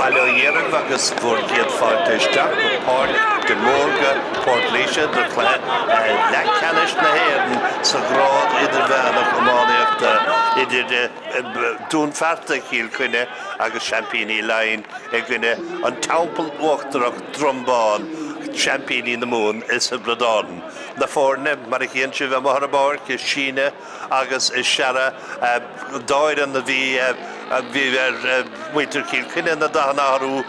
Bail ó Dhia oraibh agus bhur gcéad fáilte isteach go Páirc de Mórdha, Port Laoise do chluiche leathcheannais na hÉireann sa ghrád idirmheánach iománaíochta idir Dún Fearta, Cill Chainnigh agus seaimpíní Laighean i gcoinne An Teampall Uachtarach, Drombán, seaimpíní na Mumhan is Thiobraid Árann. Na foirne, mar a chíonn sibh amuigh ar an bpáirc, ag síneadh agus ag searradh dá fhoireann a bhí bhí ar mhuintir Chill Chainnigh na dathanna a athrú,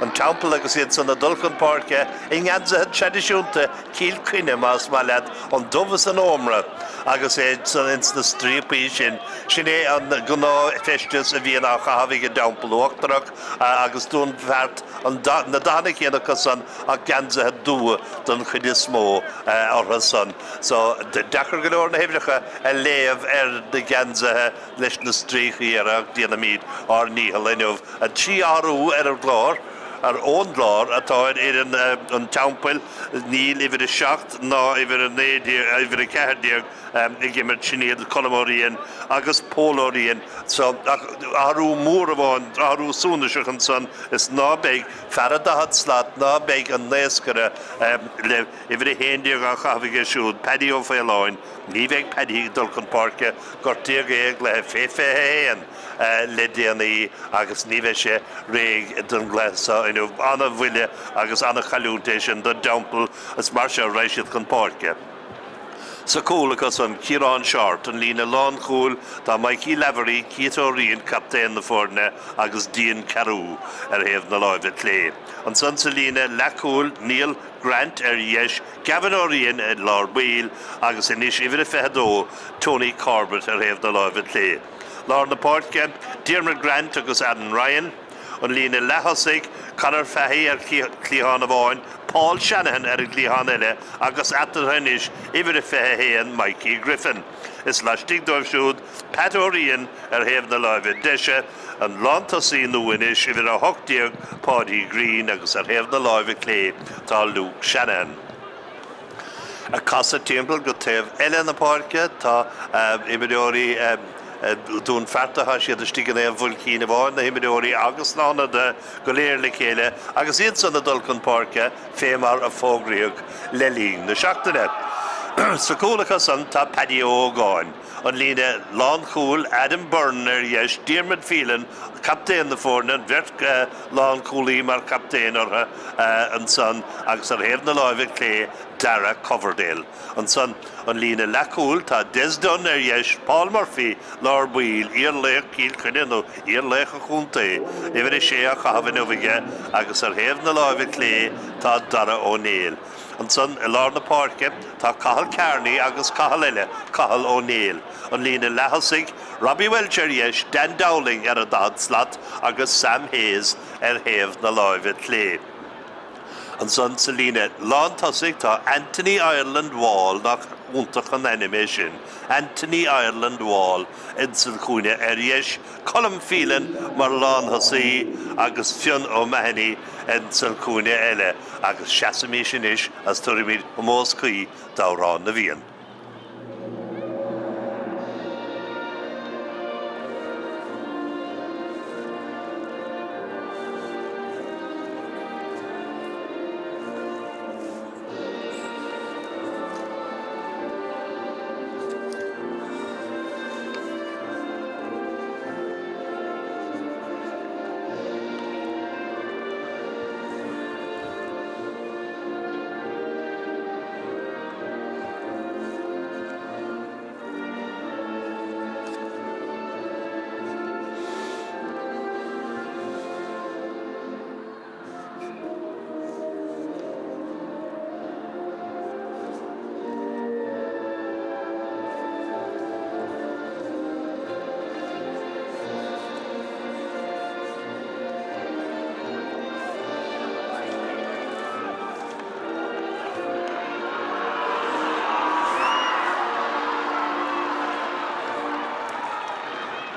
an Teampall agus iad san ag dul chun páirce i ngeansaithe traidisiúnta Chill Chainnigh, más maith leat, an dubh is an ómra agus é san ins na stríopaí sin. Sin é an gnáthfheisteas a bhíonn á chaitheamh ag an dTeampall Uachtarach agus Dún Feart na dathanna céanna acu san ach geansaithe dubha don chuid is mó orthu san. So, deacair go leor na huimhreacha a léamh ar na geansaithe leis na stríocaí orthu ach déanfaimid ár ndícheall inniu. 3 athrú ar an gclár, ar ón gclár atá ar fhoireann an Teampaill, níl uimhir 7 ná uimhir 19, uimhir 14 ag imirt, sin iad Colm Ó Riain agus Pól Ó Riain. So, ach athrú mór amháin, athrú suntasach ansan is ná beidh fear an daichead slat, ná beidh an naoscaire le Uimhir 11 á chaitheamh aige siúd, Paddy Ó Faoláin. Ní bheidh Paddy ag dul chun páirce, gortaíodh é i gcluiche fé 21 le déanaí agus ní bheidh sé réidh don gcluiche seo inniu. An-bhuille agus an-chailliúint é sin don dTeampall is mar seo a raghaidh siad chun páirce. Sa chúl acu san, Ciarán Shortt, an líne lánchúil, tá Mikey Lavery, Keith Ó Riain, captaen na foirne, agus Dean Carew ar thaobh na láimhe clé. Ansan sa líne leathchúil, Niall Grant ar dheis, Gavin Ó Riain i lár baill agus anois uimhir a 22, Tony Corbett ar thaobh na láimhe clé. Lár na páirce, Diarmuid Grant agus Aaron Ryan. An líne leath-thosaigh, Conor Fahy ar chliathán amháin, Paul Shanahan ar an gcliathán eile agus eatarthu anois uimhir a 21, Mikey Griffin. Is laistigh dóibh siúd, Pat Ó Riain ar thaobh na láimhe deise, an lántosaí nua anois, uimhir 18, Páidí Greene agus ar thaobh na láimhe clé tá Luke Shanahan. Ag casadh timpeall go taobh eile na páirce tá imreoirí Dún Fearta, tá siad istigh in aon bhuailcín amháin, na himreoirí agus na hionadaithe go léir le chéile agus iad san ag dul chun páirce fé mar a fógraíodh le linn na seachtaine. Sa chúl acu san tá Paddy Ó hÓgáin. An líne lánchúil, Adam Byrne ar dheis, Diarmuid Phelan, captaen na foirne, an bheirt lánchúlaí mar chaptaein orthu ansan agus ar thaobh na láimhe clé, Darragh Coverdale. Ansan, an líne leathchúil, tá Des Dunne ar dheis, Paul Murphy, lár baill, iar-laoch Chill Chainnigh nó iar-laoch an chontae, uimhir a sé á chaitheamh inniu aige agus ar thaobh na láimhe clé tá Darragh Ó Néill. Ansan i lár na páirce tá Cathal Kearney agus Cathal eile, Cathal Ó Néill. An líne leath-thosaigh, Robbie Welch ar dheis, Dan Dowling ar an daichead slat agus Sam Hayes ar thaobh na láimhe clé. Ansan sa líne lán-tosaigh tá Anthony Ireland Wall, nach iontach an ainm é sin, Anthony Ireland Wall insan chúinne ar dheis, Colm Phelan mar lán-thosaí agus Fionn O'Mahony insan chúinne eile agus seasaimis anois agus tabharfaimid ómós cuí d'Amhrán na bhFiann.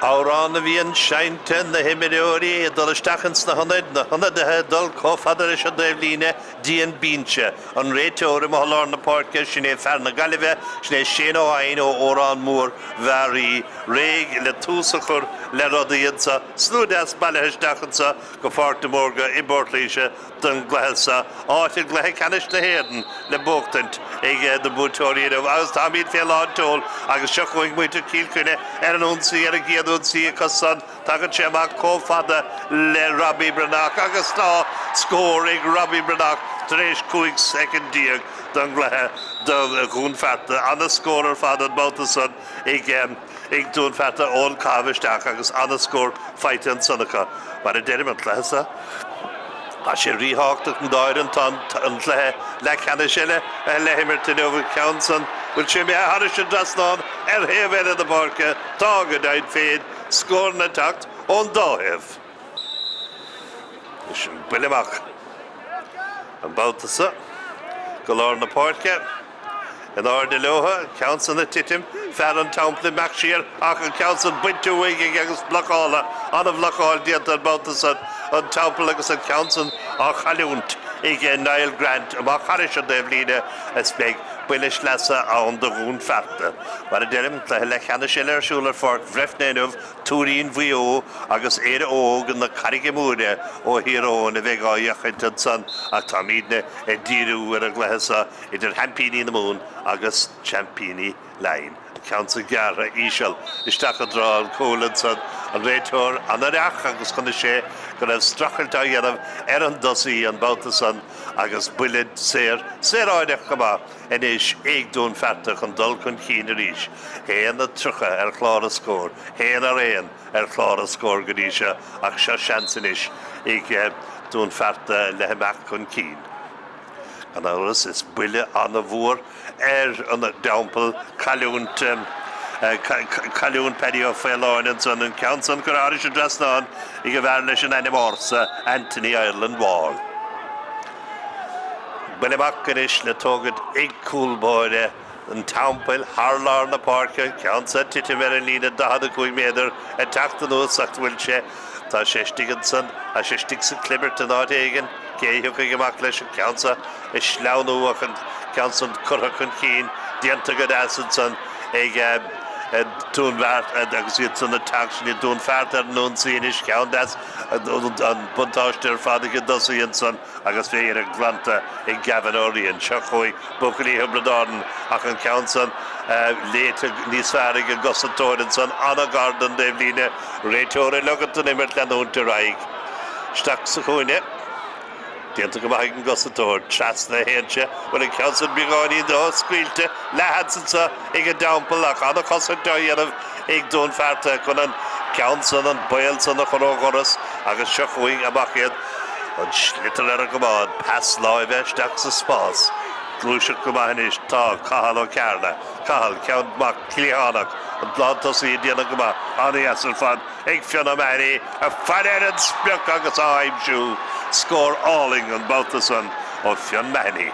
Amhrán a bhíonn seinnte, na himreoirí ag dul isteach ins na hionaid, na hionadaithe ag dul chomh fada leis an dtaobhlíne dtí an binse, an réiteoir amuigh i lár na páirce, sin é fear na Gaillimhe, sin é Shane Ó hEidhin ó Órán Mór Mheáraí, réidh le tús a chur le rudaí anso, slua deas bailithe isteach anso go Pháirc de Mórdha i bPort Laoise don gcluiche seo, áit i gcluiche ceannais na hÉireann le buachtaint ag na buaiteoirí inniu agus táimid fé lán tseoil agus seo chugainn muintir Chill Chainnigh ar an ionsaí, ar an gcéad ionsaí acu san. Tagann sé amach chomh fada le Robbie Breathnach agus tá scór ag Robbie Breathnach tar éis 15 soicind don gcluiche do Dhún Fearta. Ana-scór ar fad an babhta san ag ag Dún Fearta ón caitheamh isteach agus ana-scór faighte ansan acu. Mar a deirim, an cluiche seo, tá sé ríthábhachtach don dá fhoireann. Tá an cluiche leathcheannais eile le himirt inniu, an ceann san, bhfuil sé imithe thairis an dtrasnán ar thaobh eile na páirce? Tá, go deimhin féin, scóranna ag teacht ón dá thaobh. Leis an buille amach an babhta seo go lár na páirce. In airde leo, an ceann san ag titim, fear an Teampaill ag imeacht siar ach an ceann san bainte uaidh aige agus blocála, an-bhlocáil déanta an babhta san, an Teampall agus an ceann san á chailliúint ag Niall Grant amach thairis an dtaobhlíne is beidh buille sleasa ann do Dhún Fearta. Mar a deirim, cluiche leathcheannais eile ar siúl ar Pháirc Bhreifne inniu, Tuairín Mhaigh Eo agus Éire Óg na Carraige Móire ó Thír Eoghain a bheidh á fhéachaint ansan ach táimidne ag díriú ar an gcluiche seo idir Sheaimpíní na Mumhan agus Seaimpíní Laighean. An ceann san gearrtha íseal isteach i dtreo an chúil ansan. An réiteoir an-aireach agus chonaic sé go raibh streachailt á dhéanamh ar an dtosaí an babhta san agus buille saor, saoráideach go maith anois ag Dún Fearta chun dul chun cinn arís. 1:30 ar chlár an scóir, 1 ar 1 ar chlár an scóir go dtí seo ach seo seans anois ag Dún Fearta le himeacht chun cinn. Gan amhras, is buille an-mhór ar an dTeampall cailliúint cailliúint Paddy Ó Faoláin ansan, an ceann san curtha thairis an dtrasnán ag an bhfear leis an ainm ársa, Anthony Ireland Wall. Buille amach anois le tógaint ag cúl báire an Teampaill thar lár na páirce, an ceann san ag titim ar an líne 45 méadar ag teacht anuas ach bhfuil sé, tá sé istigh ansan, tá sé istigh sa chlibirt in áit éigin, cé a thiocfaidh amach leis an ceann seo a shleamhnú ach an ceann san curtha chun cinn, déanta go deas ansan ag Dún Fearta agus iad san ag teacht, sin iad Dún Fearta ar an ionsaí anois, ceann deas, an buntáiste ar fad ag an dtosaí ansan. Agus bhí iarracht glanta ag Gavin Ó Riain. Seo chugainn buachaillí Thiobraid Árann ach an ceann san léite níos fearr ag an gcosantóir ansan, an-ghar don dtaobhlíne. Réiteoir ag ligint don imirt leanúint ar aghaidh. Isteach sa chúinne. Déanta go maith ag an gcosantóir. Trasna a théann sé. Bhuel an ceann san beagáinín scaoilte. Leathsheans anso ag an dTeampall ach an-chosaint á dhéanamh ag Dún Fearta chun an ceann san, an baol san a chur ó dhoras agus seo chugainn amach iad. An sliotar ar an gcamán, pas láimhe isteach sa spás. Gluaiseacht go maith anois. Tá Cathal Ó Cearna. Cathal, ceann maith cliathánach. An lántosaí ag déanamh go maith. An-dheas ar fad ag Fionn O'Mahony. Ag faire ar an sprioc agus á aimsiú. Scór álainn an babhta san ó Fionn Mahony.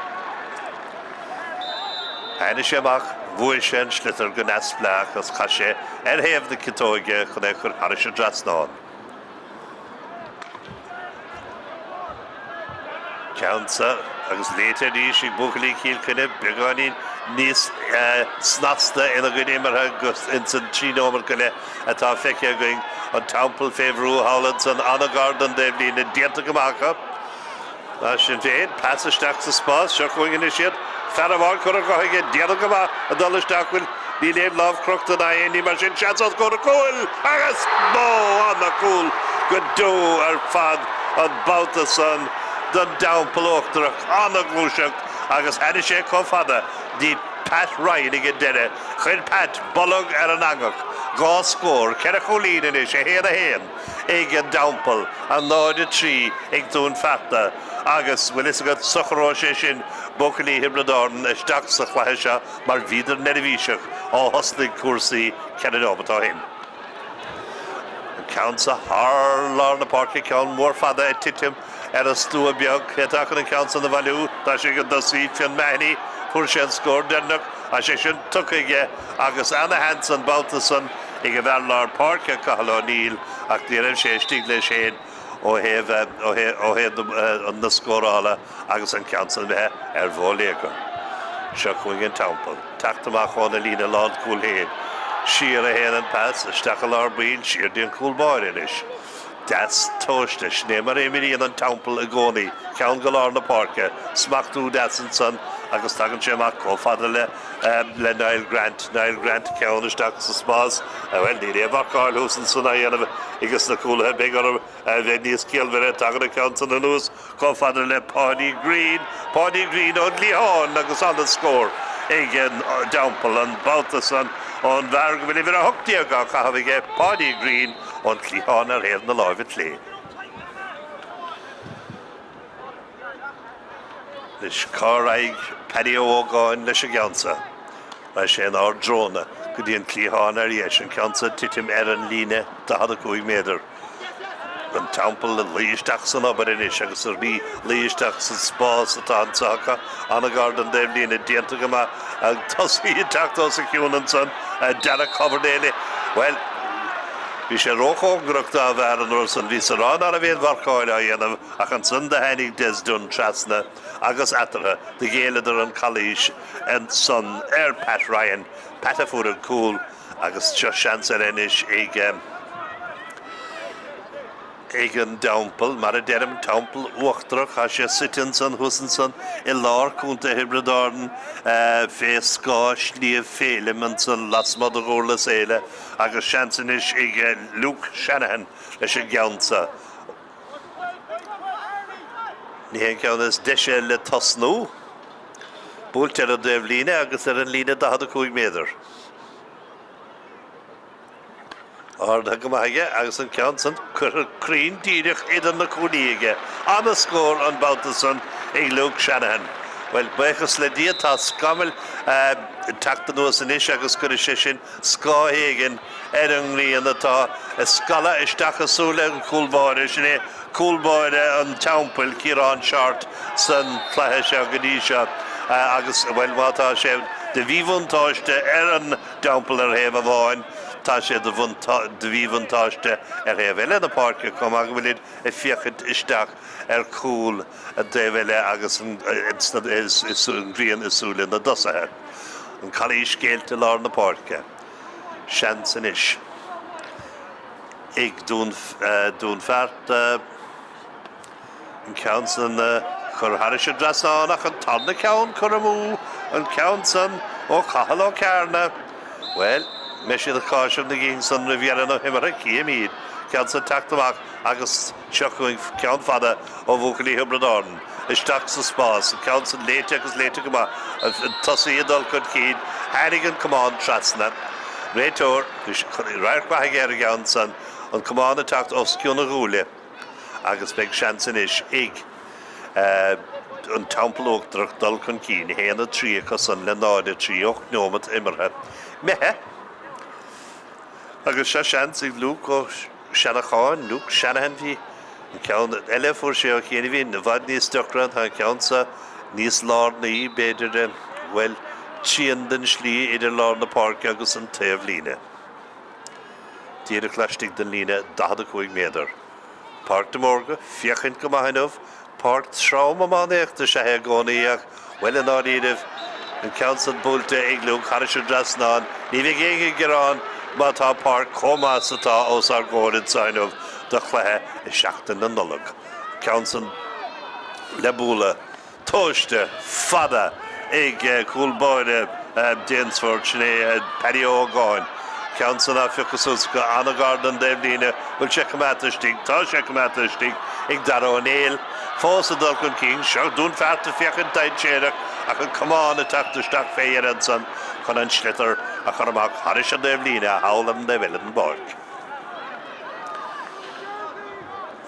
Tháinig sé amach, bhuaigh sé an sliotar go neamhspleách agus chaith sé ar thaobh na ciotóige chun é a chur thairis an dtrasnán. Ceann san agus léite arís ag buachaillí Chill Chainnigh, beagáinín níos snasta ina gcuid imeartha ins an 3 nóiméad go leith atá feicthe againn. An Teampall fé bhrú thall ansan, an-ghar don dtaobhlíne, déanta go maith acu. Mar sin féin, pas isteach sa spás, seo chugainn anois iad. Fear amháin curtha dhe aige, déanamh go maith ag dul isteach, bhuel, níl aon lámh crochta ná aon ní mar sin, seans os comhair an chúil agus ó, ana-chúl go deo ar fad an babhta san don dTeampall Uachtarach. Ana-ghluaiseacht agus tháinig sé chomh fada dtí Pat Ryan ag an deireadh. Chuir Pat bolg ar an eangach. 2 scór, 4 chúilín anois, 1, 1. ag an dTeampall, 0, 3 ag Dún Fearta agus, bhfuil fhios agat, sochróidh sé sin buachaillí Thiobraid Árann isteach sa chluiche seo mar bhíodar neirbhíseach ó thosnaigh cúrsaí 4 nóimeat ó shin. An ceann seo thar lár na páirce, ceann mór fada ag titim ar an stua beag. Cé atá chun an ceann san a bhailiú? Tá sé ag an dtosaí, Fionn Mahony. Fuair sé an scór deireanach, tá sé sin tugtha aige agus ana-sheans an babhta san. ag an bhfear lár páirce, Cathal O'Neill, ach ní raibh sé istigh leis féin ó thaobh ó thaobh na scórála agus an ceann san imithe ar bhóiléagar. Seo chugainn an Teampall. Teacht amach óna líne lánchúil féin. Siar a théann an pas, isteach i lár baill, siar dtí an cúl báire anois. Deas tomhaiste, sin é mar a imríonn an Teampall i gcónaí, ceann go lár na páirce, smachtú deas ansan agus tagann sé amach chomh fada le le Niall Grant. Niall Grant, ceann isteach sa spás, bhuel, níl aon mharcáil thuas ansan á dhéanamh ages na cúlaithe, beidh orthu a bheith níos ciallmhaire, tagann an ceann san anuas chomh fada le Páidí Greene, Páidí Greene ón gcliathán agus ana-scór ag an dTeampall an babhta san ón bhfear go bhfuil uimhir 18 á chaitheamh aige, Páidí Greene ón chliathán ar thaobh na láimhe clé. Anois cá raghaidh Paddy Ó hÓgáin leis an gceann seo? Raghaidh sé inár dtreonna go dtí an cliathán ar dheis, an ceann seo ag titim ar an líne 45 méadar. An Teampall ag luí isteach san obair anois agus ag luí isteach sa spás atá anseo acu. An-ghar don dtaobhlíne, déanta go maith. An tosaí ag teacht os a chionn ansan, Darragh Coverdale. Bhuel, bhí sé róchóngarach dá bhfear an uair san. Bhíos ag rá ná raibh aon mharcáil á dhéanamh. Ach ansan do tháinig Des Dunne trasna agus eatarthu do ghéilleadar an calaois ansan ar Pat Ryan, Pat a fuair an cúl agus seo seans eile anois ag ag an dTeampall, mar a deirim, Teampall Uachtarach, tá sé suite ansan thuas ansan i lár Contae Thiobraid Árann fé scáth Shliabh Féilim ansan lasmuigh de Dhúrlas Éile agus seans anois ag Luke Shanahan leis an gceann seo. Ní hé an ceann is deise le tosnú. Buailte ar an dtaobhlíne agus ar an líne 45 méadar. Ardaithe go maith aige agus an ceann san curtha cruinn díreach idir na cuaillí aige. Ana-scór an babhta san ag Luke Shanahan. Bhuel, buíochas le Dia tá scamaill ag teacht anuas anois agus cuirfidh sé sin scáth éigin ar an ngrian atá ag scaladh isteach i súile an chúl báire, sin é cúl báire an Teampaill, Ciarán Shortt, san chluiche seo go dtí seo agus, bhuel, má tá sé de mhíbhuntáiste ar an dTeampall ar thaobh amháin, tá sé de mhíbhuntáiste ar thaobh eile na páirce chomh maith go bhfuilid ag féachaint isteach ar chúl an taobh eile agus an ghrian i súile na dtosaithe. An calaois géillte i lár na páirce. Seans anois ag Dún Fearta an ceann san a chur thairis an dtrasnán ach an tarna ceann curtha amú, an ceann san ó Chathal Ó Cearna. Bhuel, mbeidh siad ag cáiseamh na gcinn san roimh dheireadh na himeartha, cífimid. Ceann san teacht amach agus seo chugainn ceann fada ó bhuachaillí Thiobraid Árann isteach sa spás, an ceann san léite agus léite go maith, an tosaí ag dul chun cinn, tháinig an camán trasna. Réiteoir, radharc maith aige ar an gceann san, an camán ag teacht os cionn a ghuaille agus beidh seans anois ag an Teampall Uachtarach dul chun cinn, 1, 3 acu san le 0, 3, 8 neomat imeartha. Imithe agus seo seans ag Luke Ó Seanacháin, Luke Shanahan, bhí an ceann eile a fuair sé ó chianaibh i bhfad níos deacra tá an ceann seo níos lárnaí, b'fhéidir, bhuel, trian den slí idir lár na páirce agus an taobhlíne. Díreach laistigh den líne 45 méadar. Páirc de Mórdha, féachaint go maith inniu, Páirc trom iománaíochta is ea é i gcónaí ach, bhuel, i ndáiríribh, an ceann san buailte ag Luke thairis an dtrasnán, ní bheidh éinne ag gearán má tá páirc chomh maith is atá os ár gcomhair anseo inniu do chluiche i Seachtain na Nollag. An ceann san le bualadh. Tomhaiste fada ag cúl báire Danesfort, sin é Paddy Ó hÓgáin. Ceann san á phiocadh suas acu an-ghar don dtaobhlíne. Bhfuil sé coimeádta istigh? Tá sé coimeádta istigh ag Dara Ó Néill. Fós ag dul chun cinn. Seo Dún Fearta féachaint dainséarach ach an camán ag teacht isteach fé dheireadh ansan chun an sliotar a chur amach thairis an dtaobhlíne thall ar an dtaobh eile den bpáirc.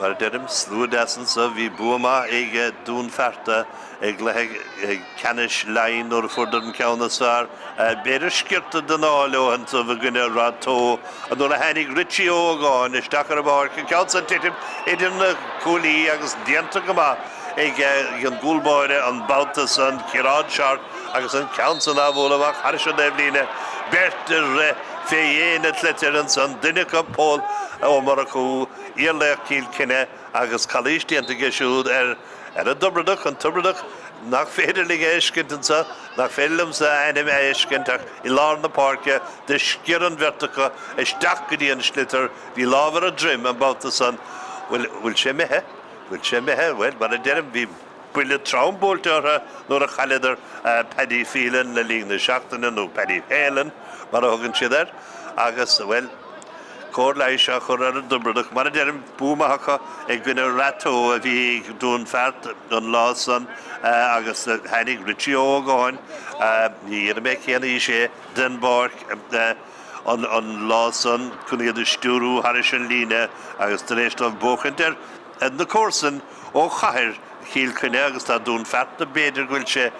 Mar a deirim, slua deas anso. Bhí bua maith ag Dún Fearta i gcluiche ceannais Laighean nuair a fuaireadar an ceann is fearr, b'fhéidir sciorta den ádh leo anso i gcoinne Rath Tó nuair a tháinig Richie Ó hÓgáin isteach ar an bpáirc, an ceann san titim idir na cuaillí agus déanta go maith ag an gcúl báire an babhta san, Ciarán Shortt agus an ceann san á bhualadh amach thairis an dtaobhlíne, beirt ag rith. fé dhéin an tsliotair ansan, duine acu, Pól Ó Murchú, iarlaoch Chill Chainnigh agus calaois déanta aige siúd ar ar an dTiobradach, an Tiobradach nach féidir linn a fheiscint anso, nach féidir liomsa a ainm a fheiscint ach i lár na páirce, do sciorr an bheirt acu isteach go dtí an sliotar, bhí lámh ar a droim an babhta san. Bhfuil, bhfuil sé imithe? Bhfuil sé imithe? Bhuel, mar a deirim, bhí buille trom buailte orthu nuair a chailleadar Paddy Phelan le linn na seachtaine, nó Paddy Phelan mar a thugann siad air, agus, bhuel, cóir leighis á chur ar an dTiobradach. Mar a deirim, bua maith acu i gcoinne Rath Tó a bhí ag Dún Feart an lá san agus tháinig Richie Ó hÓgáin, ní dhéarfaidh mé cén aois é, den bpáirc an lá san chun iad a stiúrú thairis an líne agus tar éis dóibh buachaint ar na comharsain ó chathair Chill Chainnigh agus tá Dún Fearta b'fhéidir go bhfuil sé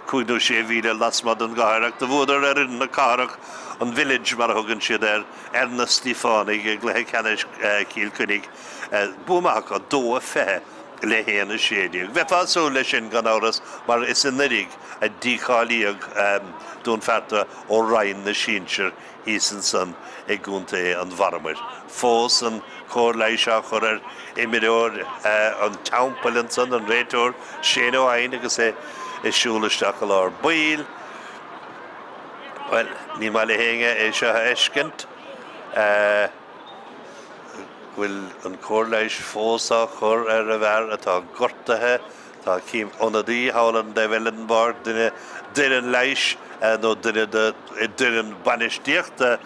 5 nó 6 mhíle lasmuigh den gcathair ach do bhuadar ar fhoireann na cathrach, an Village mar a thugann siad air, ar na Stíofánaigh i gcluiche ceannais Chill Chainnigh. Bua maith acu, 2-20 le 1-16. Bheifeá ag súil leis sin gan amhras mar is anuraidh a dícháilíodh Dún Fearta ó Roinn na Sinsear thíos ansan i gContae an Mharmair. Fós an cóir leighis á chur ar imreoir an Teampaill ansan, an réiteoir Shane Ó Eidhin agus é ag siúl isteach i lár baill. Bhuel, ní maith le héinne é seo a fheiscint. Go bhfuil an cóir leighis fós á chur ar an bhfear atá gortaithe. Tá cím ionadaí thall ar an dtaobh eile den bpáirc, duine d'fhoireann leighis nó duine d'fhoireann bainistíochta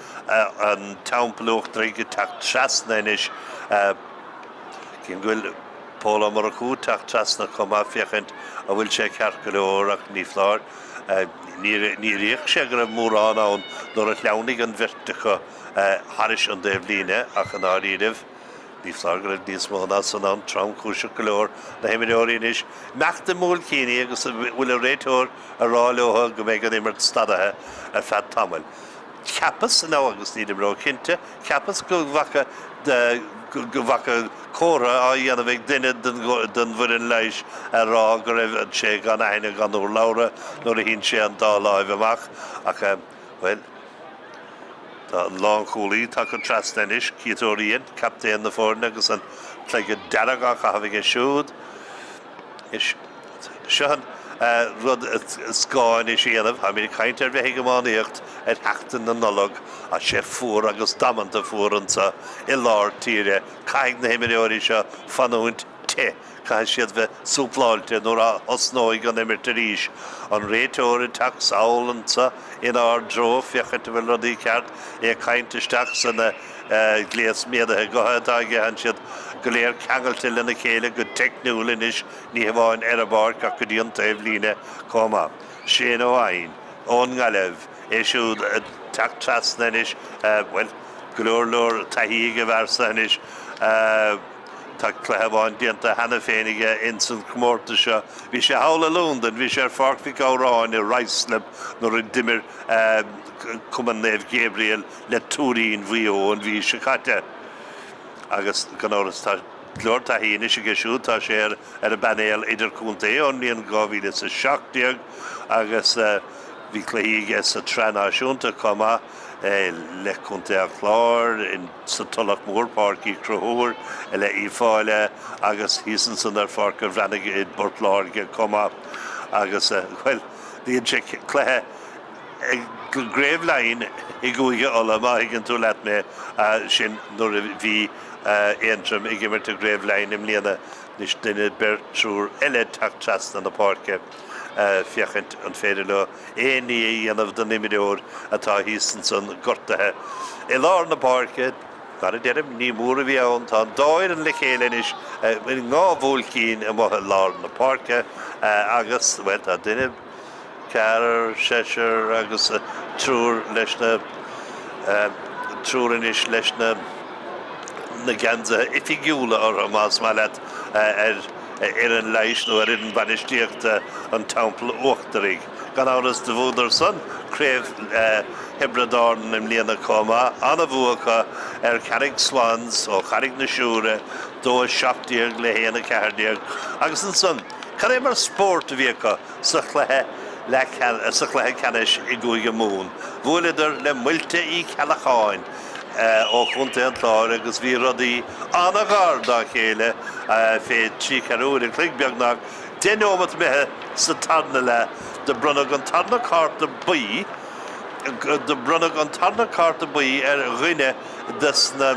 an Teampaill Uachtaraigh ag teacht trasna anois. Cím go bhfuil Pól Ó Murchú ag teacht trasna chomh maith féachaint an bhfuil sé ceart go leor ach ní foláir. Níor fhéach sé go raibh mórán ann nuair a shleamhnaigh an bheirt acu thairis an dtaobh líne ach i ndáiríribh, Ní foláir go raibh níos mó ná san ann, tromchúiseach go leor na himreoirí anois, imeacht i mbuailcíní agus an bhfuil an réiteoir ag rá leo go mbeidh an imirt stadaithe ar feadh tamaill. Cheapas, now agus nílim róchinnte, cheapas go bhfaca go bhfaca comhartha á dhéanamh ag duine den bhfoireann leighis ag rá go raibh sé gan aithne gan urlabhra nuair a shín sé an dá láimh amach ach, bhuel, Tá an lánchúlaí tagtha trasna anois, Keith Ó Riain, captaen na foirne agus an cloigeann dearg á chaitheamh aige siúd. Seo an rud is gá anois a dhéanamh, táimid ag caint ar bheith ag iománaíocht ar sheachtain na Nollag, tá sé fuar agus damanta fuar anseo i lár tíre. Caithfidh na himreoirí seo fanúint te. Caithfidh siad bheith súpláilte nuair a thosnóidh an imirt arís. An réiteoir ag teacht sall anso inár dtreo féachaint an bhfuil rudaí ceart, é ag caint isteach san ghléas méadaithe gutha atá aige. Tá siad go léir ceangailte lena chéile go teicniúil anois, ní hamháin ar an bpáirc ach go dtí an taobh líne chomh maith. Shane Ó Eidhin ón nGaillimh, é siúd ag teacht trasna anois, bhuel, go leor leor taithí ag an bhfear so anois. Tá cluiche amháin déanta cheana féin aige ins an chomórtas seo. Bhí sé thall i Londain, bhí sé ar Pháirc Mhic Gabhráin i Ruislip nuair a d'imir Cumann Naomh Gabriel le Tuairín Mhaigh Eo an mhí seo caite. Agus gan amhras tá go leor taithí anois aige siúd, tá sé ar an bpainéal idirchontae ón mbliain 2017 agus bhí cluichí aige sa tsraith náisiúnta chomh maith le Contae an Chláir. sa Tulach Mhór, Páirc Uí Chonchúir, le Uíbh Fhailí agus thíos ansan ar Pháirc an Bhreathnaigh i bPort Láirge chomh maith. Agus, bhuel, dhein sé cluiche i gCraobh Laighean i gCúige Uladh, má thuigeann tú leat mé, sin nuair a bhí Aontroim ag imirt i gCraobh Laighean i mbliana. Anois duine, beirt, triúr eile ag teacht trasna na páirce féachaint an féidir leo aon ní a dhéanamh don imreoir atá thíos ansan gortaithe i lár na páirce. Mar a deirim, ní mór a bhí ann. Tá an dá fhoireann le chéile anois i ndhá bhuailcín amuigh i lár na páirce agus, bhuel, tá duine, ceathrar, seisear agus triúr leis na, triúr anois leis na, na geansaithe oifigiúla orthu, más maith leat, ar fhoireann leighis nó ar fhoireann bainistíochta an Teampaill Uachtaraigh. Gan amhras do bhuadar san Craobh Thiobraid Árann i mbliana chomh maith. An-bhua acu ar Carrick Swans ó Charraig na Siúire, 2-17 le 1-14. Agus ansan, cad é mar spórt a bhí acu sa chluiche? Leath sa chluiche ceannais i gCúige Mumhan. Bhuaileadar le Muilte Uí Cheallacháin ó Chontae an Chláir agus bhí rudaí an-ghar dá chéile fé thrí cheathrú uair an chloig beagnach, 10 neomat imithe sa tarna leath. Do bronnadh an tarna cárta buí Do bronnadh an tarna cárta buí ar dhuine des na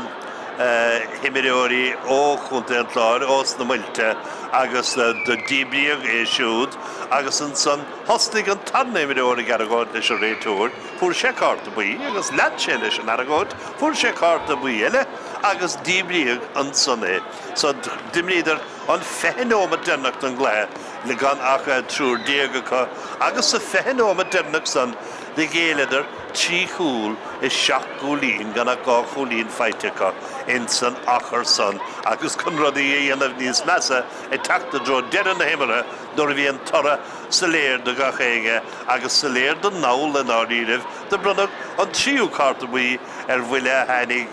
himreoirí ó Chontae an Chláir, ós na Muilte, agus do díbríodh é siúd agus ansan thosnaigh an tarna imreoir ag argóint leis an réiteoir, fuair sé cárta buí agus lean sé leis an argóint, fuair sé cárta buí eile agus díbríodh ansan é. So d'imríodar an 20 nóimeat deireanach den gcluiche le gan ach 13 acu agus sa 20 nóimeat deireanach san do ghéilleadar 3 chúl is 7 gcúilín gan ach 2 chúilín faighte acu ins an achar san agus chun rudaí a dhéanamh níos measa ag teacht i dtreo deireadh na himeartha nuair a bhí an toradh soiléir do gach éinne agus soiléir don ndall i ndáiríribh do bronnadh an tríú cárta buí ar bhuille a tháinig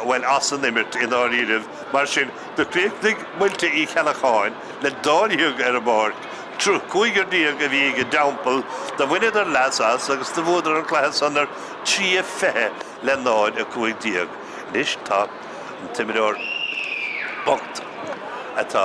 bhuel as an imirt i ndáiríribh mar sin do chríochnaigh Muilte Uí Cheallacháin le dáréag ar an bpáirc Cúigear a bhí ag an dTeampall, do bhaineadar leas as agus do bhuadar an cluiche san ar 3 20 le 0 15. Anois tá an t-imreoir bocht atá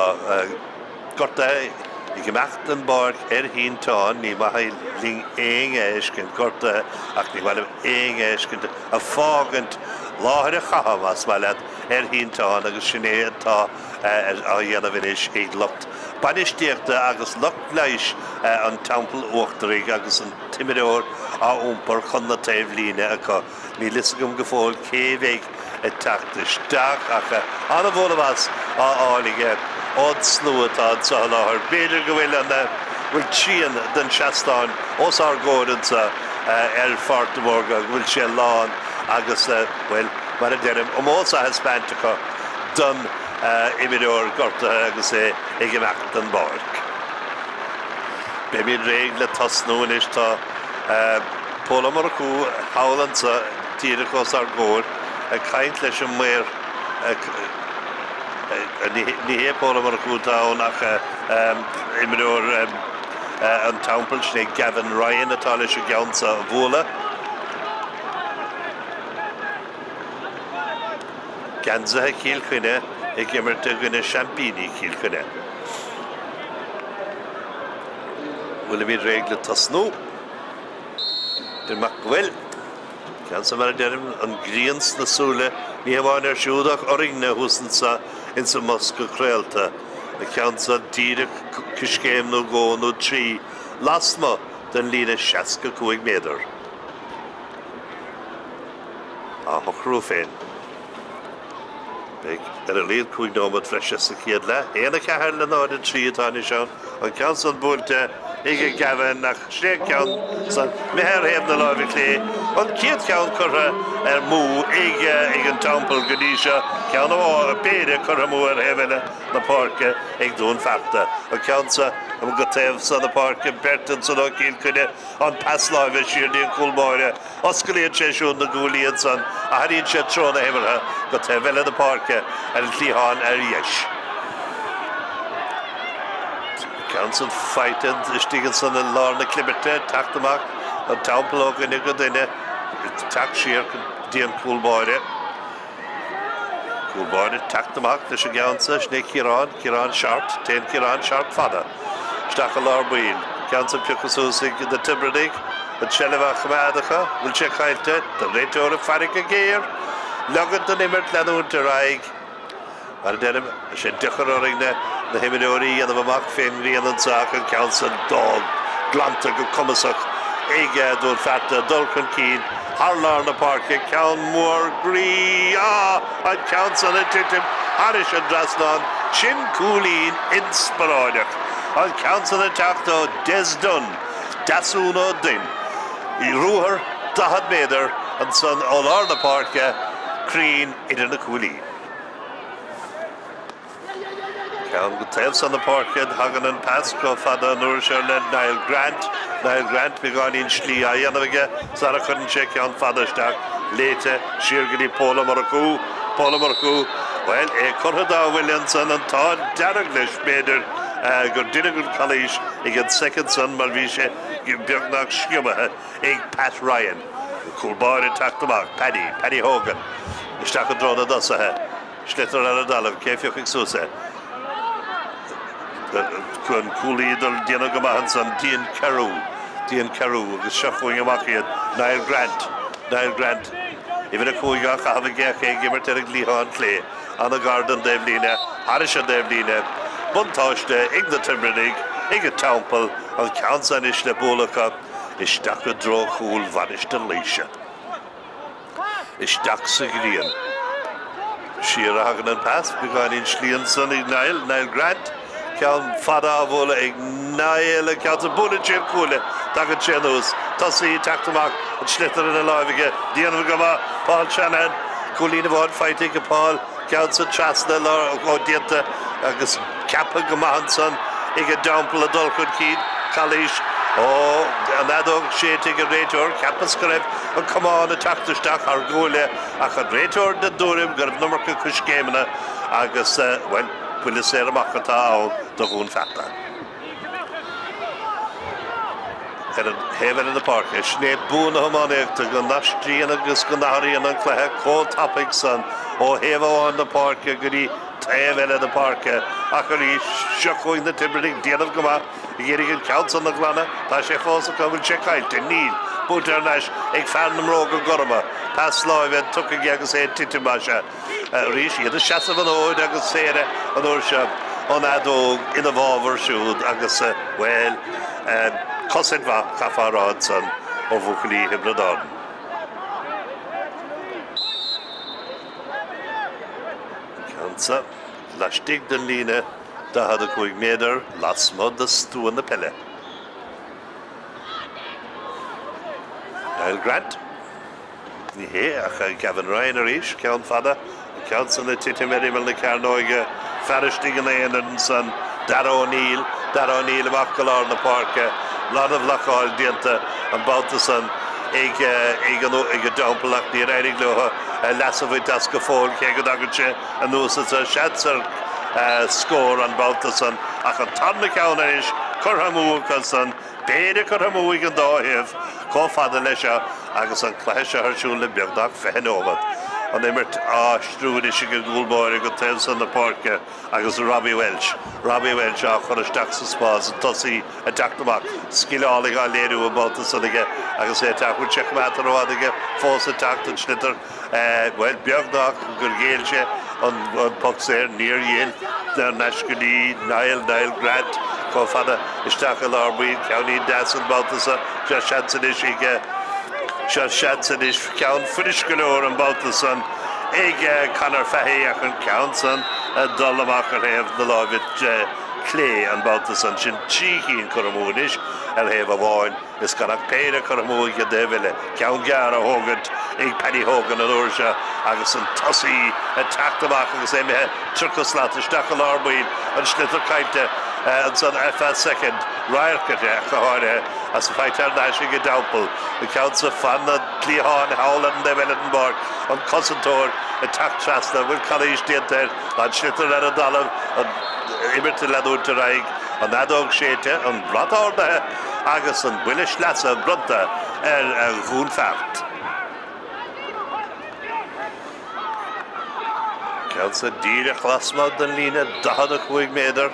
gortaithe ag imeacht den bpáirc ar shínteán. Ní maith linn éinne a fheiscint gortaithe ach ní maith liom éinne a fheiscint ag fágaint láthair an chatha, más maith leat, ar shínteán agus sin é atá á dhéanamh anois ag lucht bainistíochta agus lucht leighis an Teampaill Uachtaraigh agus an t-imreoir á iompar chun na taobhlíne acu. Níl fhios agam go fóill cé bheidh ag teacht isteach ach an-bhualadh bos á fháil aige ón slua atá anseo i láthair. B'fhéidir go bhfuil an bhfuil trian den seastán os ár gcomhair anseo ar Pháirc de Mhurchú, go bhfuil sé lán agus, bhuel, mar a deirim, ómós á thaispeáint acu don imreoir gortaithe agus é ag imeacht den bpáirc. Beimid réidh le tosnú anois. Tá Pól Ó Murchú thall anseo díreach os ár gcomhair ag caint leis an maor. Ní hé Pól Ó Murchú atá ann ach imreoir an Teampaill, sin é Gavin Ryan atá leis an gceann seo a bhualadh. Geansaithe Chill Chainnigh ag imirt i gcoinne seaimpíní Chill Chainnigh. Bhfuilimid réidh le tosnú? Deir amach go bhfuil. Ceann seo mar a deirim, an ghrian sna súile, ní hamháin air siúd ach orainne thuas anseo ins an mbosca craolta. An ceann seo díreach coiscéim nó dhó nó trí lasmuigh den líne 65 méadar. Á shocrú féin. Beidh ar a laghad 5 nóiméad bhreise sa chéad leath. 1, 4 le 0, 3 atá anois ann. An ceann san buailte ag Gavin ach sin é an ceann san imithe ar thaobh na láimhe clé. An chéad cheann curtha amú ag ag an Teampall go dtí seo. Ceann amháin, péire curtha amú ar thaobh eile na páirce ag Dún Fearta. An ceann seo go taobh seo na páirce, beirt ansan ó Chill Chainnigh. An pas láimhe siar dtí an cúl báire. Osclaíonn sé siúd na guaillí ansan, athraíonn sé treo na himeartha go taobh eile na páirce ar an chliathán ar dheis. Ceann san faighte istigh ansan i lár na clibirte, ag teacht amach an Teampall ó dhuine go duine, ag teacht siar go dtí an cúl báire. Cúl báire ag teacht amach leis an gceann seo, sin é Ciarán, Ciarán Shortt, téann Ciarán Shortt fada isteach i lár baill. Ceann san pioctha suas ag na Tiobradaigh, an tseilbh á choimeád acu, bhfuil sé caillte, tá an réiteoir ag faire go géar, ligean don imirt leanúint ar aghaidh. Mar a deirim, tá sé deacair orainne na himreoirí a dhéanamh amach fén ngrian anso ach an ceann san d'fhág glanta go cumasach ag Dún Fearta dul chun cinn thar lár na páirce, ceann mór groí, ah! an ceann san ag titim thairis an dtrasnán, sin cúilín inspioráideach, an ceann san ag teacht ó Des Dunne, Deasún Ó Duinn, ruathar 40 méadar ansan ó lár na páirce, cruinn idir na cuaillí. Ceann go taobh san na páirce, tagann an pas chomh fada an uair seo le Niall Grant. Niall Grant, beagáinín slí á dhéanamh aige sara chuireann sé ceann fada isteach, léite siar go dtí Pól Ó Murchú. Pól Ó Murchú, bhuel, é curtha dá bhuille ansan, an t-ádh dearg leis, b'fhéidir, gur deineadh an calaois ag an soicind san mar bhí sé. beagnach sciobaithe ag Pat Ryan. Cúl báire ag teacht amach, Paddy, Paddy Hogan, isteach i dtreo na dtosaithe. Sliotar ar an dtalamh, cé a phiocfaidh suas é? An cúlaí ag dul déanamh go maith ansan, Dean Carew, Dean Carew agus seo chugainn amach iad, Niall Grant, Niall Grant, uimhir 5 á chaitheamh aige ach é ag imirt ar an gcliathán clé, an-ghar don dtaobhlíne, thairis an dtaobhlíne, buntáiste ag na Tiobradaigh, ag an Teampall, an ceann san anois le bualadh acu isteach i dtreo chúl Mhainistir Laoise. Isteach sa ghrian. Siar a thagann an pas, beagáinín slí ansan ag Niall, Niall Grant. Ceann fada á bhualadh ag Niall, an ceann san, buaileann sé an cuaille, tagann sé anuas. Tosaí ag teacht amach, an sliotar ina láimh aige, déanamh go maith, Paul Shanahan. Cúilín amháin faighte ag Paul, ceann san trasna ó déanta agus ceaptha go maith ansan ag an dTeampall ag dul chun cinn. Calaois ó an fheadóg séidte ag an réiteoir, cheapas go raibh an camán ag teacht isteach thar guaille ach an réiteoir den dtuairim go raibh an iomarca coiscéimeanna agus, bhuel, buille saor amach atá ann do Dhún Fearta. Ar an thaobh eile na páirce, sin é bua na hiománaíochta go n-aistríonn agus go n-athraíonn an cluiche chomh tapaidh san ó thaobh amháin na páirce go dtí taobh eile na páirce ach arís, seo chugainn na Tiobradaigh, déanamh go maith. Ag iarraidh an ceann san a ghlanadh, tá sé fós acu, an bhfuil sé caillte? Níl. Buailte thar n-ais ag fear na mbróga gorma. Pas láimhe tugtha aige agus é ag titim as. Arís iad ag seasamh an fhóid agus saoire an uair seo, an fheadóg ina bhfabhar siúd agus, bhuel, cosaint mhaith, chaithfeá a rá ansan, ó bhuachaillí Thiobraid Árann. An ceann seo laistigh den líne. 45 méadar lasmuigh de stua na peile. Niall Grant? Ní hé, ach Gavin Ryan arís, ceann fada, an ceann san ag titim ar imeall na cearnóige, fear istigh ina aonar ansan, Darragh O'Neill, Darragh O'Neill amach go lár na páirce, an-bhlocáil déanta an babhta san ag ag an ag an dTeampall ach níor éirigh leo leas a bhaint as go fóill cé go dtagann sé anuas anso, seans ar scór an babhta san ach an tarna ceann anois curtha amú acu san, péire curtha amú ag an dá thaobh chomh fada leis seo agus an cluiche seo ar siúl le beagnach 20 nóiméad. An imirt á aistriú anois ag an gcúl báire go taobh san na páirce agus Robbie Walsh, Robbie Walsh á chur isteach sa spás, an tosaí ag teacht amach, scil álainn á léiriú an babhta san aige agus é ag teacht, bhfuil sé coimeádta rófhada aige fós ag teacht, an sliotar. Bhuel, beagnach gur ghéill sé an poc saor, níor ghéill, thar n-ais go dtí Niall, Niall Grant, chomh fada isteach i lár baill, ceainnín deas an babhta seo, seo seans anois ag, seo seans anois, ceann fuirist go leor an babhta san ag Conor Fahy ach an ceann san ag dul amach ar thaobh na láimhe clé an babhta san, sin 3 chinn curtha amú anois ar thaobh amháin. Is gan ach péire curtha amú ag an dtaobh eile. Ceann gearr á thógaint ag Paddy Hogan an uair seo agus an tosaí ag teacht amach agus é imithe 30 slat isteach i lár baill, an sliotar caillte ansan ar feadh soicind. Radharc air ach go háirithe agus faighte thar n-ais ag an dTeampall. An ceann seo fan na cliatháin thall ar an dtaobh eile den bpáirc, an cosantóir ag teacht trasna, an bhfuil calaois déanta air? Tá an sliotar ar an dtalamh, an imirt ag leanúint ar aghaidh, an fheadóg séidte, an brat ardaithe. agus an buille sleasa bronnta ar Dhún Fearta. Ceann san díreach lasmuigh den líne 45 méadar,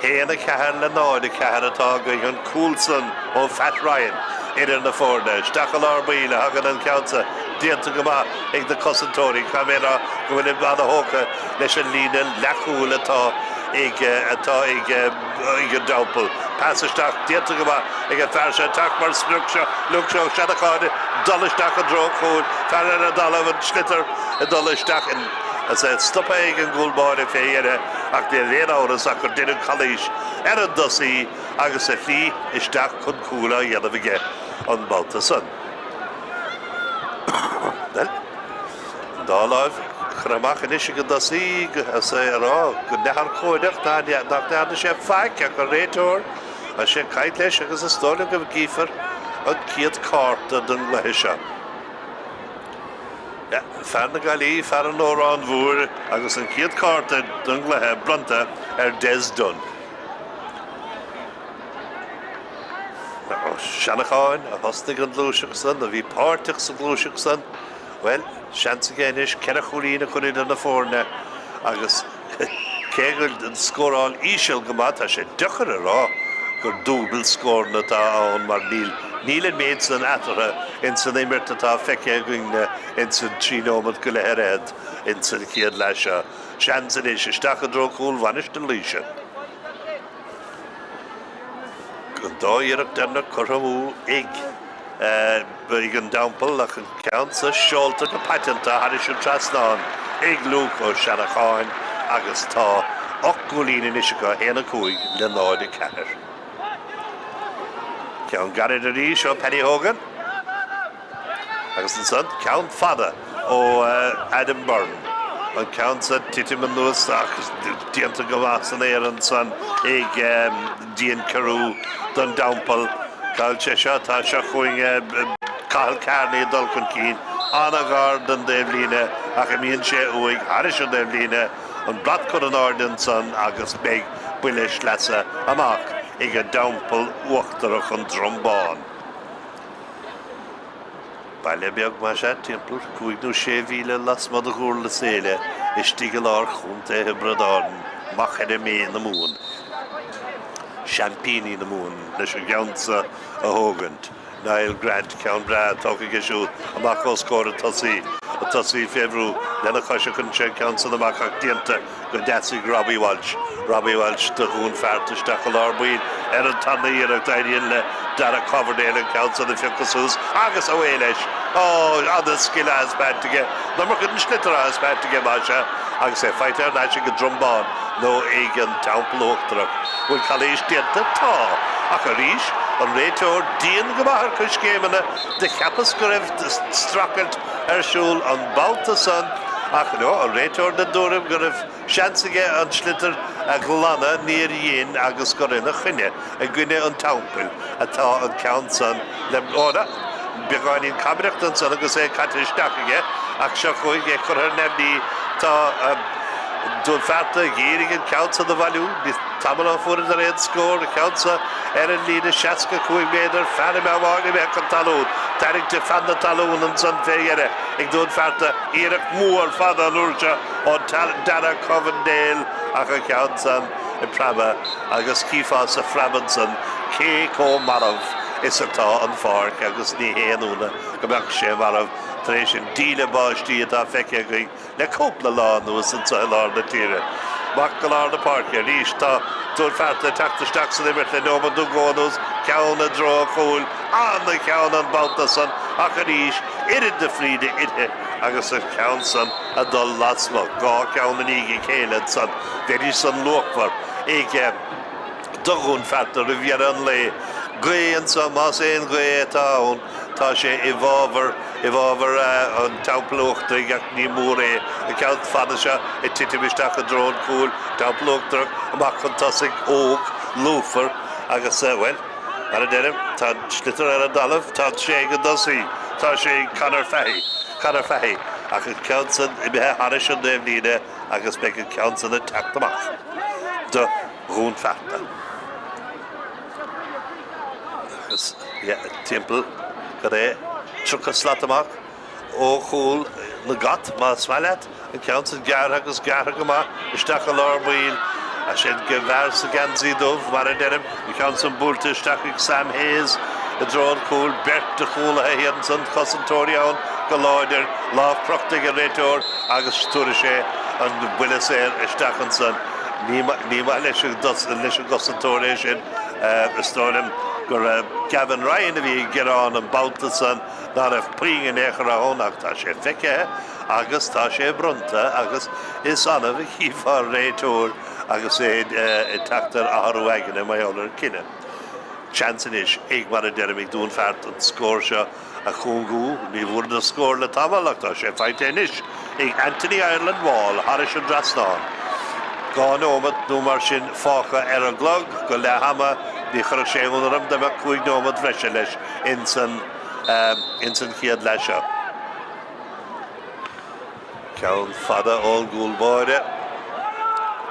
1, 4 le 0, 4 atá againn, an cúl san ó Phat Ryan idir na foirne. Isteach i lár baill a thagann an ceann seo, déanta go maith ag na cosantóirí. Caithfidh mé a rá go bhfuilim ana-thógtha leis an líne leathchúil atá ag atá ag ag an dTeampall. Pas isteach déanta go maith ag an fear seo teacht mar sprioc seo Luke Ó Seanacháin dul isteach i dtreo an chúil. Fear ar an dtalamh an sliotar ag dul isteach in is é stoptha ag an gcúl báire fé dheireadh ach níl aon amhras ach gur deineadh calaois ar an dtosaí agus a shlí isteach chun cúil á dhéanamh aige an babhta san. Bhuel, An dá láimh curtha amach anois ag an dtosaí agus é ag rá go neamhurchóideach nach ndearna sé faic ach an réiteoir tá sé ag caint leis agus is dóigh liom go gcífear an chéad cárta den gcluiche seo. Fear na Gaillimhe, fear an Óráin Mhóir agus an chéad cárta den gcluiche bronnta ar Des Dunne. Seanacháin, a thosnaigh an ghluaiseacht san, a bhí páirteach sa ghluaiseacht san, bhuel, seans aige anois 4 chúilín a chur idir na foirne agus cé go bhfuil an scóráil íseal go maith, tá sé deacair a rá gur dúbailt scóranna atá ann mar níl níl an méid san eatarthu ins an imirt atá feicthe againne ins an 3 nóimeat go leith ar fhichead ins an chéad leath seo. Seans anois isteach i dtreo chúl Mhainistir Laoise. An dá iarracht deireanach curtha amú ag ag an dTeampall ach an ceann seo seolta go paiteanta thairis an trasnán ag Luke Ó Seanacháin agus tá 8 gcúilín anois acu, 1, 5 le 0, 4. Ceann gairid arís ó Paddy Hogan. Agus ansan, ceann fada ó Adam Byrne. An ceann san titim anuas ach déanta go maith san aer ansan ag Dean Carew don dTeampall. Cá bhfuil sé seo? Tá seo chugainn Cathal Kearney ag dul chun cinn. An-ghar don dtaobhlíne ach imíonn sé uaidh thairis an dtaobhlíne. An brat curtha in airde ansan agus beidh buille sleasa amach ag an dTeampall Uachtarach an Drom Bán. Baile beag, más ea, timpeall 5 nó 6 mhíle lasmuigh de Dhúrlas Éile, istigh i lár Chontae Thiobraid Árann, Machaire Méith na Mumhan, seaimpíní na Mumhan, leis an gceann seo a thógaint. Niall Grant, ceann breá tógtha aige siúd amach os comhair an tosaí, an tosaí fé bhrú lena chois a chuireann sé an ceann san amach ach déanta go deas ag Robbie Walsh. Robbie Walsh do Dhún Fearta isteach i lár baill ar an tarna iarracht. Éiríonn le Darragh Coverdale an ceann san a phiocadh suas agus away leis. Ó, ana-scil á thaispeáint aige. An iomarca den sliotar á thaispeáint aige, más ea, agus é faighte thar n-ais ag an Drom Bán nó ag an Teampall Uachtarach. Bhfuil calaois déanta? Tá. Ach arís, an réiteoir dian go maith ar coiscéimeanna. Do cheapas go raibh streachailt ar siúl an babhta san ach no, an réiteoir den dtuairim go raibh seans aige an sliotar a ghlanadh, níor dhein agus gur ina choinne, i gcoinne an Teampaill, atá an ceann san le, ó no, beagáinín cabaireachta ansan agus é caite isteach aige ach seo chugainn é curtha ar neamhní, tá Dún Fearta ag iarraidh an ceann san a bhailiú, níl tamall ó fuaireadar aon scór, an ceann seo ar an líne 65 méadar, fear imithe amháin imithe chun talún, tarraingte fan na talún ansan fé dheireadh ag Dún Fearta, iarracht mhór fada an uair seo ó Darragh Covendale ach an ceann san ag preabadh agus chífeá sa phreab ansan cé chomh marbh is atá an pháirc agus ní haon ionadh go mbeadh sé marbh tar éis an díle báistí atá feicthe againn le cúpla lá anuas anseo i lár na tíre. Amach go lár na páirce arís tá Dún Fearta ag teacht isteach san imirt le nóiméad nó dhó anuas, ceann i dtreo an chúil, ana-cheann an babhta san ach arís oiread na fríde uirthi agus an ceann san ag dul lasmuigh, 2 cheann i ndiaidh a chéile ansan, bheidís san luachmhar ag do Dhún Fearta roimh dheireadh an lae. Gaoth anso, más aon ghaoth atá ann. Tá sé i bhfabhar, i bhfabhar an Teampaill Uachtaraigh ach ní mór é. An ceann fada seo ag titim isteach i dtreo an chúil, Teampall Uachtarach amach chun tosaigh, óg, lúfar agus, bhuel, mar a deirim, tá an sliotar ar an dtalamh, tá sé ag an dtosaí, tá sé ag Conor Fahy, Conor Fahy, ach an ceann san imithe thairis an dtaobhlíne agus beidh an ceann san ag teacht amach do Dhún Fearta. Agus timpeall, cad é, 30 slat amach ó chúl na gCat, más maith leat, an ceann san gearrtha agus gearrtha go maith isteach i lár baill, sin go bhfear sa gheansaí dubh, mar a deirim, an ceann san buailte isteach ag Sam Hayes i dtreo an chúil, beirt de chúlaithe iad ansan, cosantóirí ann go láidir, lámh crochta ag an réiteoir agus tabharfaidh sé an buille saor isteach ansan. Ní maith leis an gcosantóir é sin. Is dóigh liom gur Gavin Ryan a bhí ag gearán an babhta san ná raibh puinn in aon chor ann ach tá sé feicthe agus tá sé bronnta agus is annamh a chífeá réiteoir agus é ag teacht ar athrú aigne mar gheall ar cinneadh. Seans anois ag, mar a deirim, ag Dún Fearta an scór seo a chúngú. Ní bhfuaireadar scór le tamall ach tá sé faighte anois ag Anthony Ireland Wall thairis an dtrasnán. 2 nóimeat nó mar sin fágtha ar an gclog go leath ama. Ní chuirfeadh sé ionadh orm dá mbeadh 5 nóimeat bhreise leis ins an chéad leath seo. Ceann fada ón gcúl báire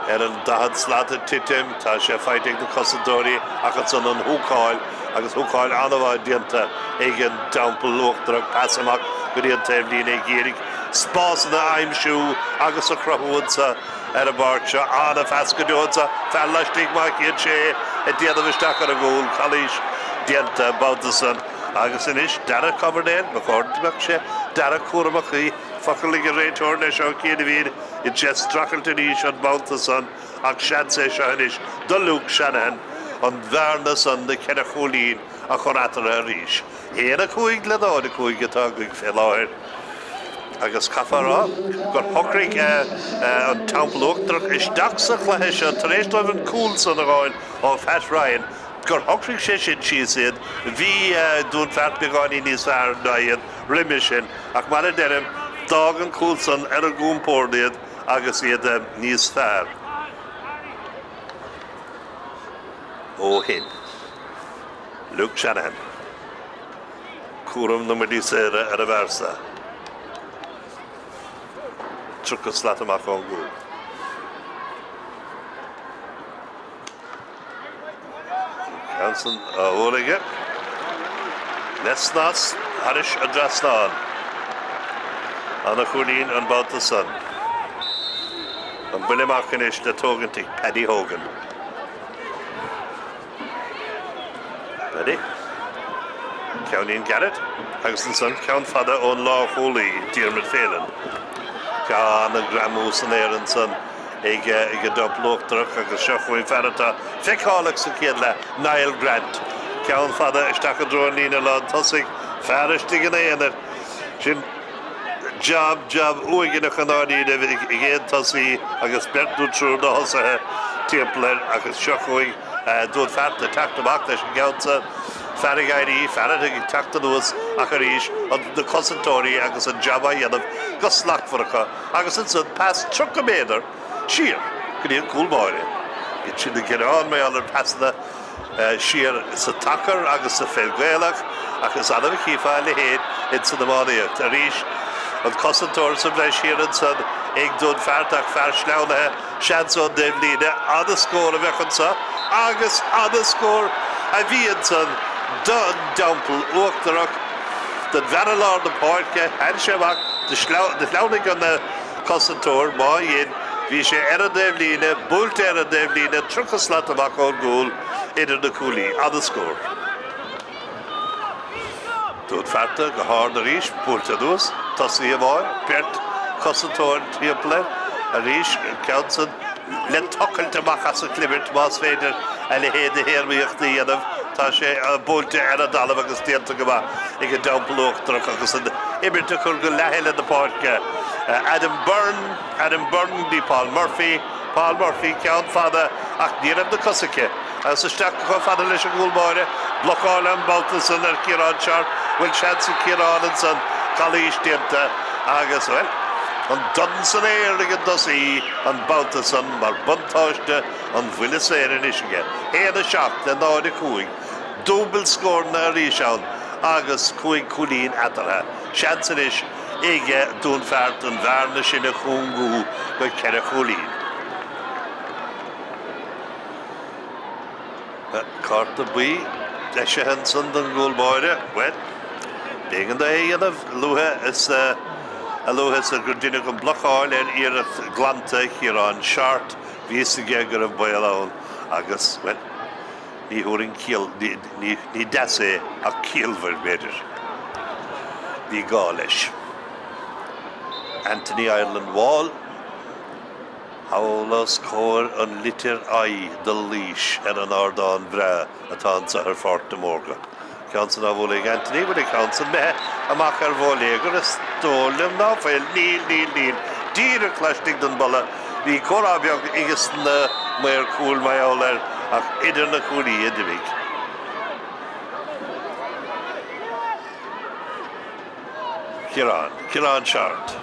ar an 40 slat ag titim. Tá sé faighte ag na cosantóirí ach ansan an húcáil agus húcáil an-mhaith déanta ag an dTeampall Uachtarach, pas amach go dtí an taobhlíne ag iarraidh spásanna a aimsiú agus a chruthú anso ar an bpáirc seo. An-phas go deo anso, fear laistigh má chíonn sé é ag déanamh isteach ar an gcúl, calaois déanta an babhta san. Agus anois Darragh Coverdale, ba chóir go mbeadh sé Darragh cúramach, bhí focal ag an réiteoir leis ó chianaibh, bhí sé ag streachailt arís an babhta san. Ach seans é seo anois do Luke Shanahan an bhearna san de cheithre chúilín a chur eatarthu arís. 1-5 le 0-5 atá againn fé láthair agus caithfear a rá gur shocraigh an Teampall Uachtarach isteach sa chluiche seo tar éis dóibh an cúl san a fháil ó Phat Ryan gur shocraigh sé sin síos iad. Bhí Dún Fearta beagáinín níos fearr ná iad roimhe sin ach mar a deirim d'fhág an cúl san ar a gcompord iad. agus iad níos fearr ó shin. Luke Shanahan, cúram na mbuillí saora ar an bhfear seo. 30 slat amach ón gcúl. Ceann san á bhualadh aige. Le snas thairis an dtrasnán. Ana chúilín an babhta san. An buille amach anois le tógaint ag Paddy Hogan. Paddy. Ceainnín gairid agus ansan ceann fada ón lánchúlaí, Diarmuid Phelan. Ana-ghreamú san aer ansan. ag an dTeampall Uachtarach agus seo chugainn fear atá feiceálach sa chéad leath, Niall Grant. Ceann fada isteach i dtreo an líne lán tosaigh, fear istigh ina aonar. Sin jab, jab uaigneach i ndáiríre ag aon tosaí agus beirt nó triúr de thosaithe timpeall air agus seo chugainn Dún Fearta ag teacht amach leis an gceann seo. Fear ag éirí, fear ag teacht anuas ach arís na cosantóirí agus an jab á dhéanamh go slachtmhar acu. Agus ansan pas 30 méadar siar go dtí an cúl báire. Bíonn siad ag gearán mar gheall ar pasanna siar sa tsacar agus sa pheil Gaelach ach is annamh a chífeá a leithéid ins an iománaíocht. Arís an cosantóir sa bhreis thiar ansan ag Dún Fearta ach fear sleamhnaithe, seans ón dtaobhlíne. Ana-scór a bheadh anso agus ana-scór a bhí ansan don dTeampall Uachtarach. Don bhfear i lár na páirce, tháinig sé amach, do shleamhnaigh an cosantóir, má dhein, bhí sé ar an dtaobhlíne, buailte ar an dtaobhlíne, 30 slat amach ón gcúl, idir na cuaillí. Ana-scór. Dún Fearta go hard arís, buailte anuas, tosaí amháin, beirt chosantóir timpeall air, arís, an ceann san le tochailt amach as an gclimirt, más féidir a leithéid de théarmaíocht a dhéanamh. Tá sé buailte ar an dtalamh agus déanta go maith ag an dTeampall Uachtarach agus an imirt a chur go leath eile na páirce. Adam Byrne, Adam Byrne go dtí Paul Murphy, Paul Murphy, ceann fada ach ní raibh na cosa aici. Agus isteach chomh fada leis an gcúl báire. Blocáil an babhta san ar Chiarán Sharpe. Bhfuil seans ag Ciarán ansan? Calaois déanta agus, bhuel, an don san aer ag an dtosaí an babhta san mar buntáiste an bhuille saor anois aige. 1, 7 le 0, 5. Dúbailt scóranna arís ann agus 5 cúilín eatarthu. Seans anois ag Dún Fearta an bhearna sin a chúngú go ceithre chúilín. Cárta buí eisithe ansan don gcúl báire. Bhuel, b'éigean dó é a dhéanamh luaithe is a luaithe is gur deineadh an blocáil ar iarracht glanta Chiaráin Shortt. Bhí fhios aige go raibh baol ann agus, bhuel, ní thabharfainn ciall, ní deas é ach ciallmhar, b'fhéidir. Bhí gá leis. Anthony Ireland Wall. Thall os comhair an litir I do Laois ar an ardán bhreá atá anseo ar Pháirc de Mórga. Ceann san á bhualadh ag Anthony, bhfuil an ceann san imithe amach ar bhóiléagar? Is dóigh liom ná fuil. Níl, níl, níl. Díreach laistigh den bpolla. Bhí comhrá beag ages na maoir cúil mar gheall air ach idir na cuaillí a d'imigh. Ciarán, Ciarán Shortt.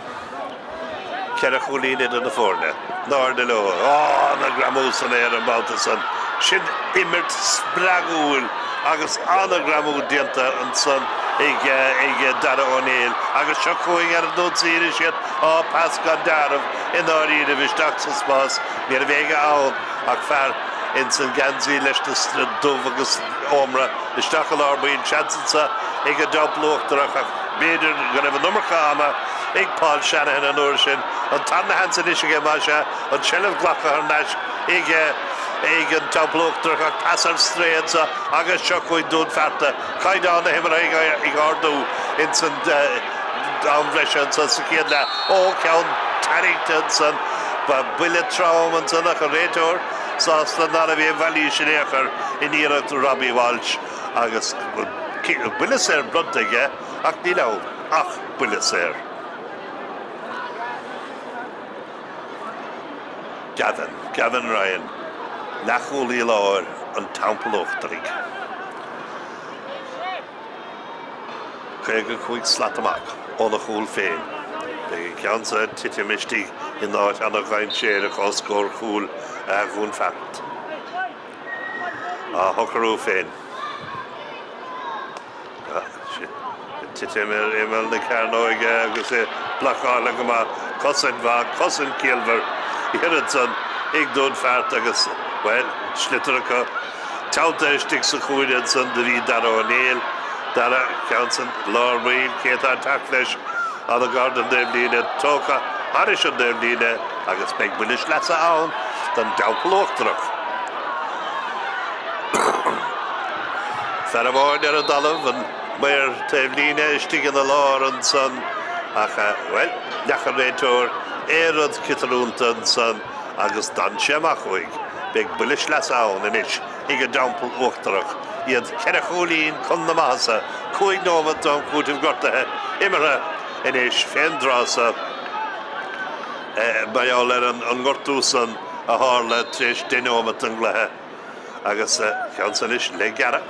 Ceithre chúilín idir na foirne. In airde leo. Á, ana-ghreamú san aer an babhta san. Sin imirt spreagúil agus ana-ghreamú déanta ansan ag ag Dara Ó Néill. Agus seo chugainn ar an ionsaí arís iad. Á, pas gan dealramh i ndáiríribh isteach sa spás. Ní raibh éinne ann ach fear. Ins an geansaí leis na dubh agus ómra isteach i lár baill, seans anso ag an dTeampall Uachtarach ach b'fhéidir go raibh an iomarca ama ag Paul Shanahan an uair sin. An tarna sheans anois aige, más ea, an tseilbh glactha thar n-ais ag ag an Teampall Uachtarach ach pas ar strae anso agus seo chugainn Dún Fearta. Caighdeán na himeartha ag ardú ins an am bhreise anso sa chéad leath. Ó, ceann tarraingte ansan. Ba buille trom ansan ach an réiteoir sásta ná raibh aon mhailís in aon chor in iarracht Robbie Walsh agus buille saor bronnta aige ach níl ann ach buille saor. Gavin, Gavin Ryan, leathchúlaí láir an Teampaill Uachtaraigh. 55 slat amach óna chúl féin. Beidh an ceann seo ag titim istigh in áit ana-dhainséarach os comhair chúl Dhún Fearta. Á shocrú féin. Ag titim ar imeall na cearnóige agus é blocáilte go maith. Cosaint mhaith, cosaint chiallmhar thiar ansan ag Dún Fearta agus, bhuel, sliotar acu. Teanntaithe istigh sa chúinne ansan do bhí Dara Ó Néill. Dara, ceann san lár baill, cé atá ag teacht leis? An-ghar don dtaobhlíne, tógtha thairis an dtaobhlíne agus beidh buille sleasa ann don dTeampall Uachtarach. Fear amháin ar an dtalamh, an maor taobhlíne istigh ina lár ansan ach, bhuel, n'fheaca an réiteoir aon rud ciotrúnta ansan agus d'fhan sé amach uaidh. Beidh buille sleasa ann anois ag an dTeampall Uachtarach, iad ceithre chúilín chun na maitheasa, 5 nóimeat d'am cúitimh gortaithe imeartha anois fén dtráth so mar gheall ar an ngortú san a tharla tar éis 10 nóimeat den gcluiche agus ceann san anois le gearradh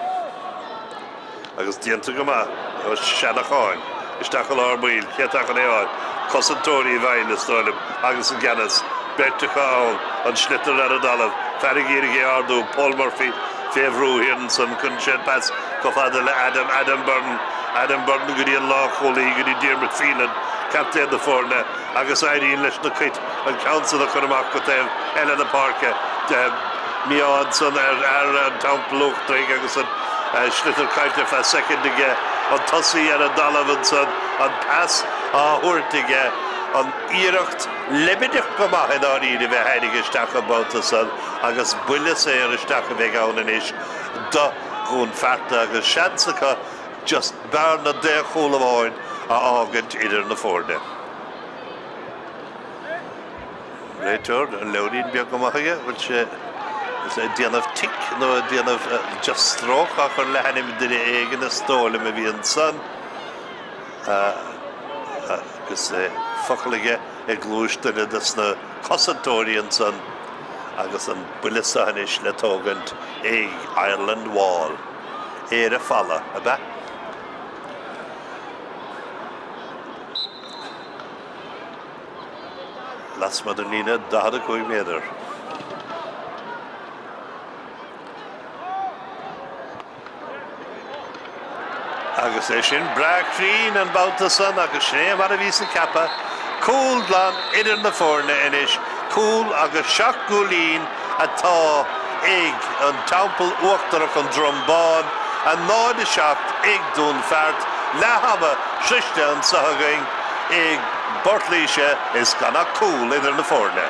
agus déanta go maith Ó Seanacháin isteach i lár baill, cé atá chun é a fháil? Cosantóirí Uíbh Fhailí is dóigh liom agus i gceannas, beirt acu ann, an sliotar ar an dtalamh, fear ag iarraidh é a ardú, Paul Murphy fé bhrú thiar ansan, cuireann sé an pas chomh fada le Adam, Adam Byrne, Adam Byrne go dtí an lánchúlaí, go dtí Diarmuid Phelan, captaen na foirne, agus éiríonn leis na Cait an ceann san a chur amach go taobh eile na páirce. Mí-ádh ansan ar fhear an Teampaill Uachtaraigh agus an sliotar caillte ar feadh soicind aige, an tosaí ar an dtalamh ansan, an pas á thabhairt aige, an iarracht leibideach go maith i ndáiríribh a tháinig isteach an babhta san agus buille saor isteach a bheidh ann anois do Dhún Fearta agus seans acu just bearna d'aon chúl amháin a fhágaint idir na foirne. Réiteoir, an leabhairín beag go maith aige, bhfuil sé ag déanamh tic nó ag déanamh just stróc á chur le hainm duine éigin is dóigh liom a bhí ansan agus focal aige i gcluais duine des na cosantóirí ansan agus an buille seo anois le tógaint ag Ireland Wall. Éire Falla, ab ea? Lasmuigh den líne 45 méadar. Agus é sin breá cruinn an babhta san agus sin é mar a bhíos ag ceapadh. Cúl glan idir na foirne anois, cúl agus seacht gcúilín atá ag an Teampall Uachtarach An Drom Bán, 0, 7 ag Dún Feart, leath ama sroichte anseo againn i bPort Laoise is gan ach cúl idir na foirne.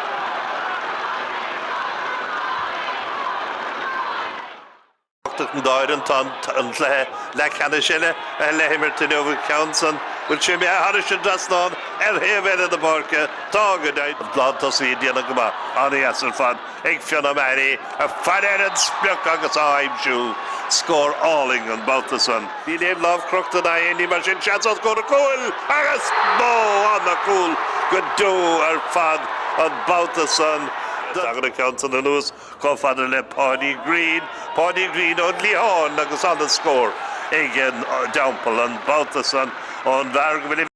An dá fhoireann tá an cluiche leathcheannais eile le himirt inniu, an ceann san bhfuil sé imithe thairis an dtrasnán ar thaobh eile na páirce. Tá go deimhin. An lántosaí ag déanamh go maith. An-dheas ar fad ag Fionn O'Mahony ag faire ar an sprioc agus á aimsiú. Scór álainn an babhta san. Níl aon lámh crochta ná aon ní mar sin. Seans os comhair an chúil agus ó an-chúl go deo ar fad an babhta san. Tagann an ceann san anuas Chomh fada le Páidí Greene, Páidí Greene ón gcliathán agus an-scór ag an dTeampall an babhta san ón bhfear go bhfuil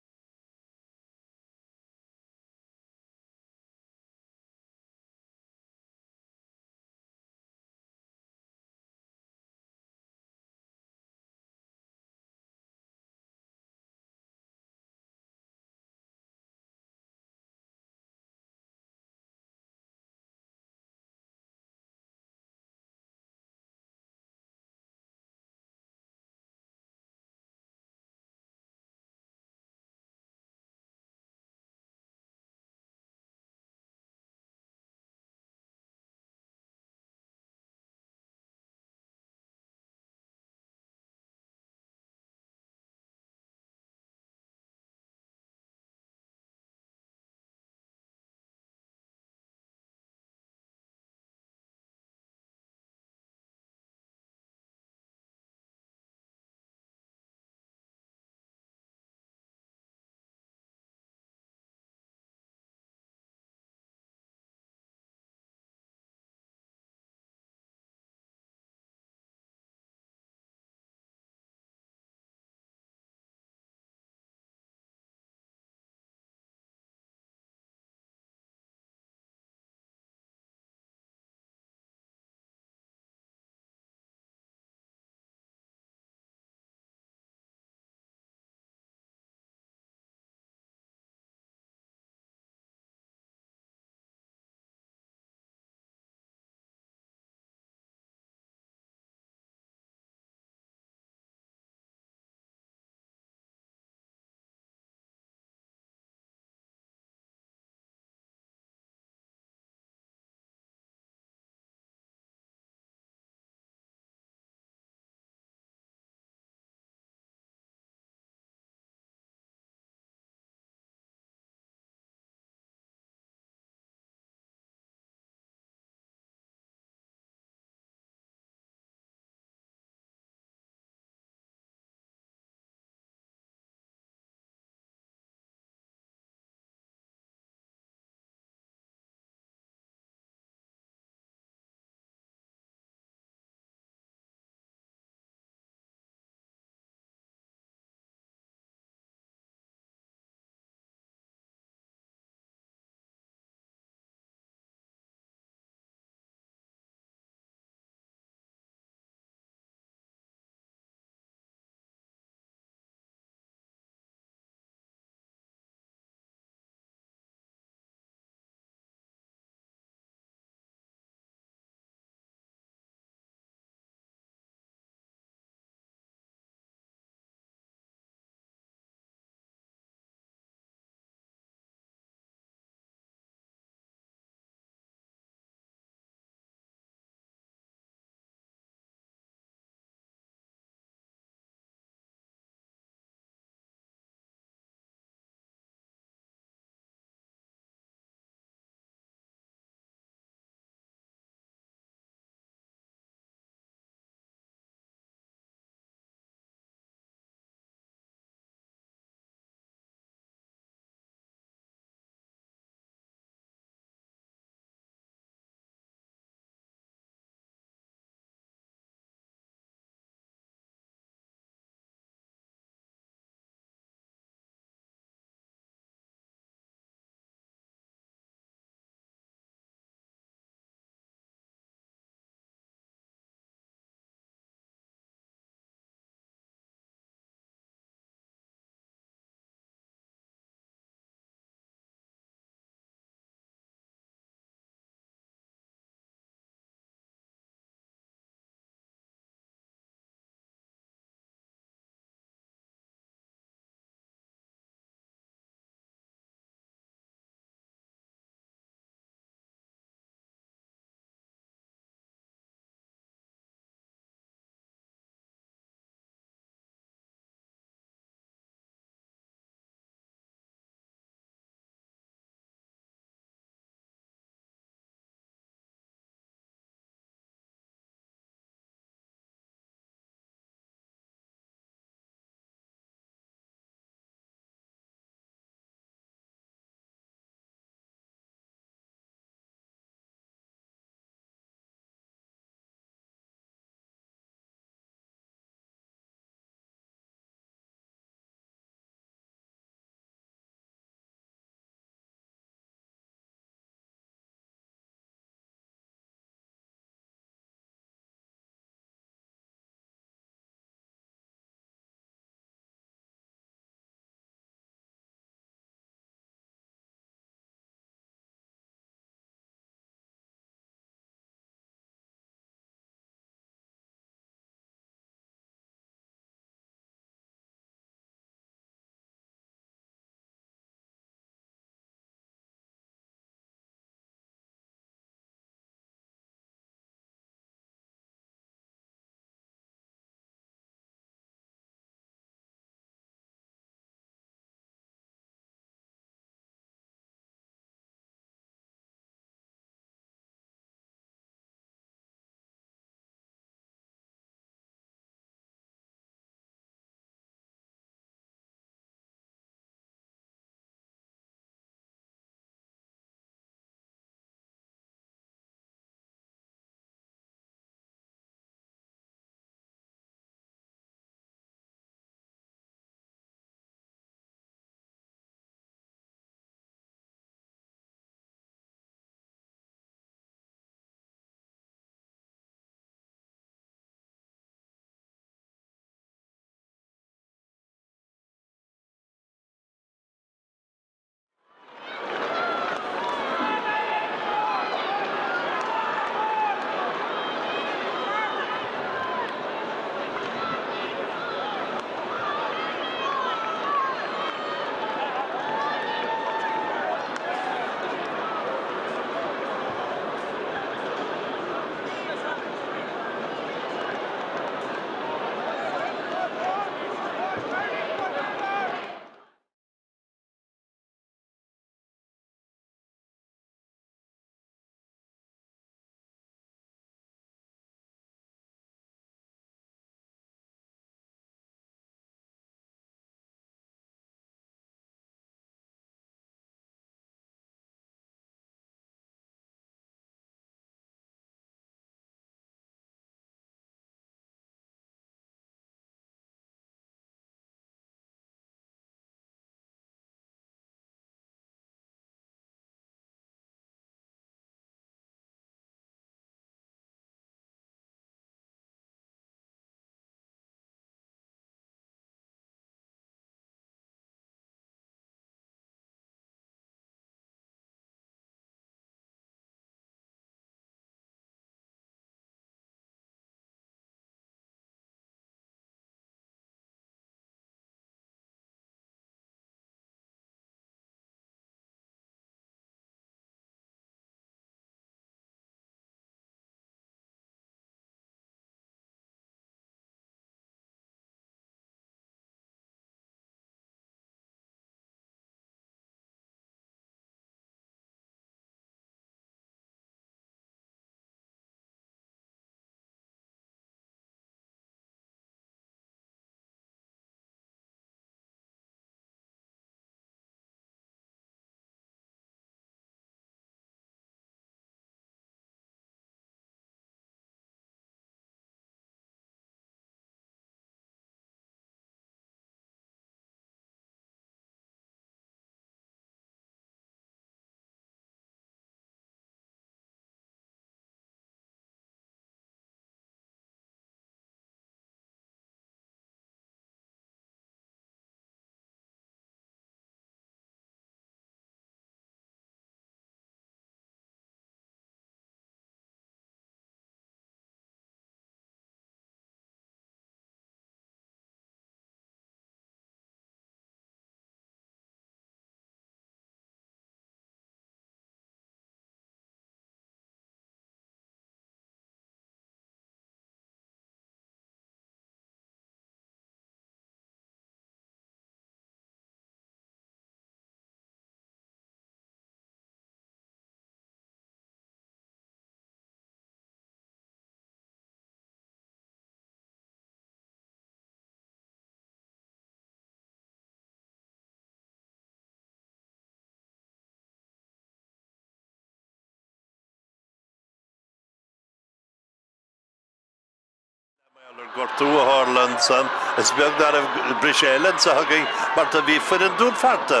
Gortú a tharla ansan. Is beag ná raibh briseadh eile anso againn mar do bhí foireann Dún Fearta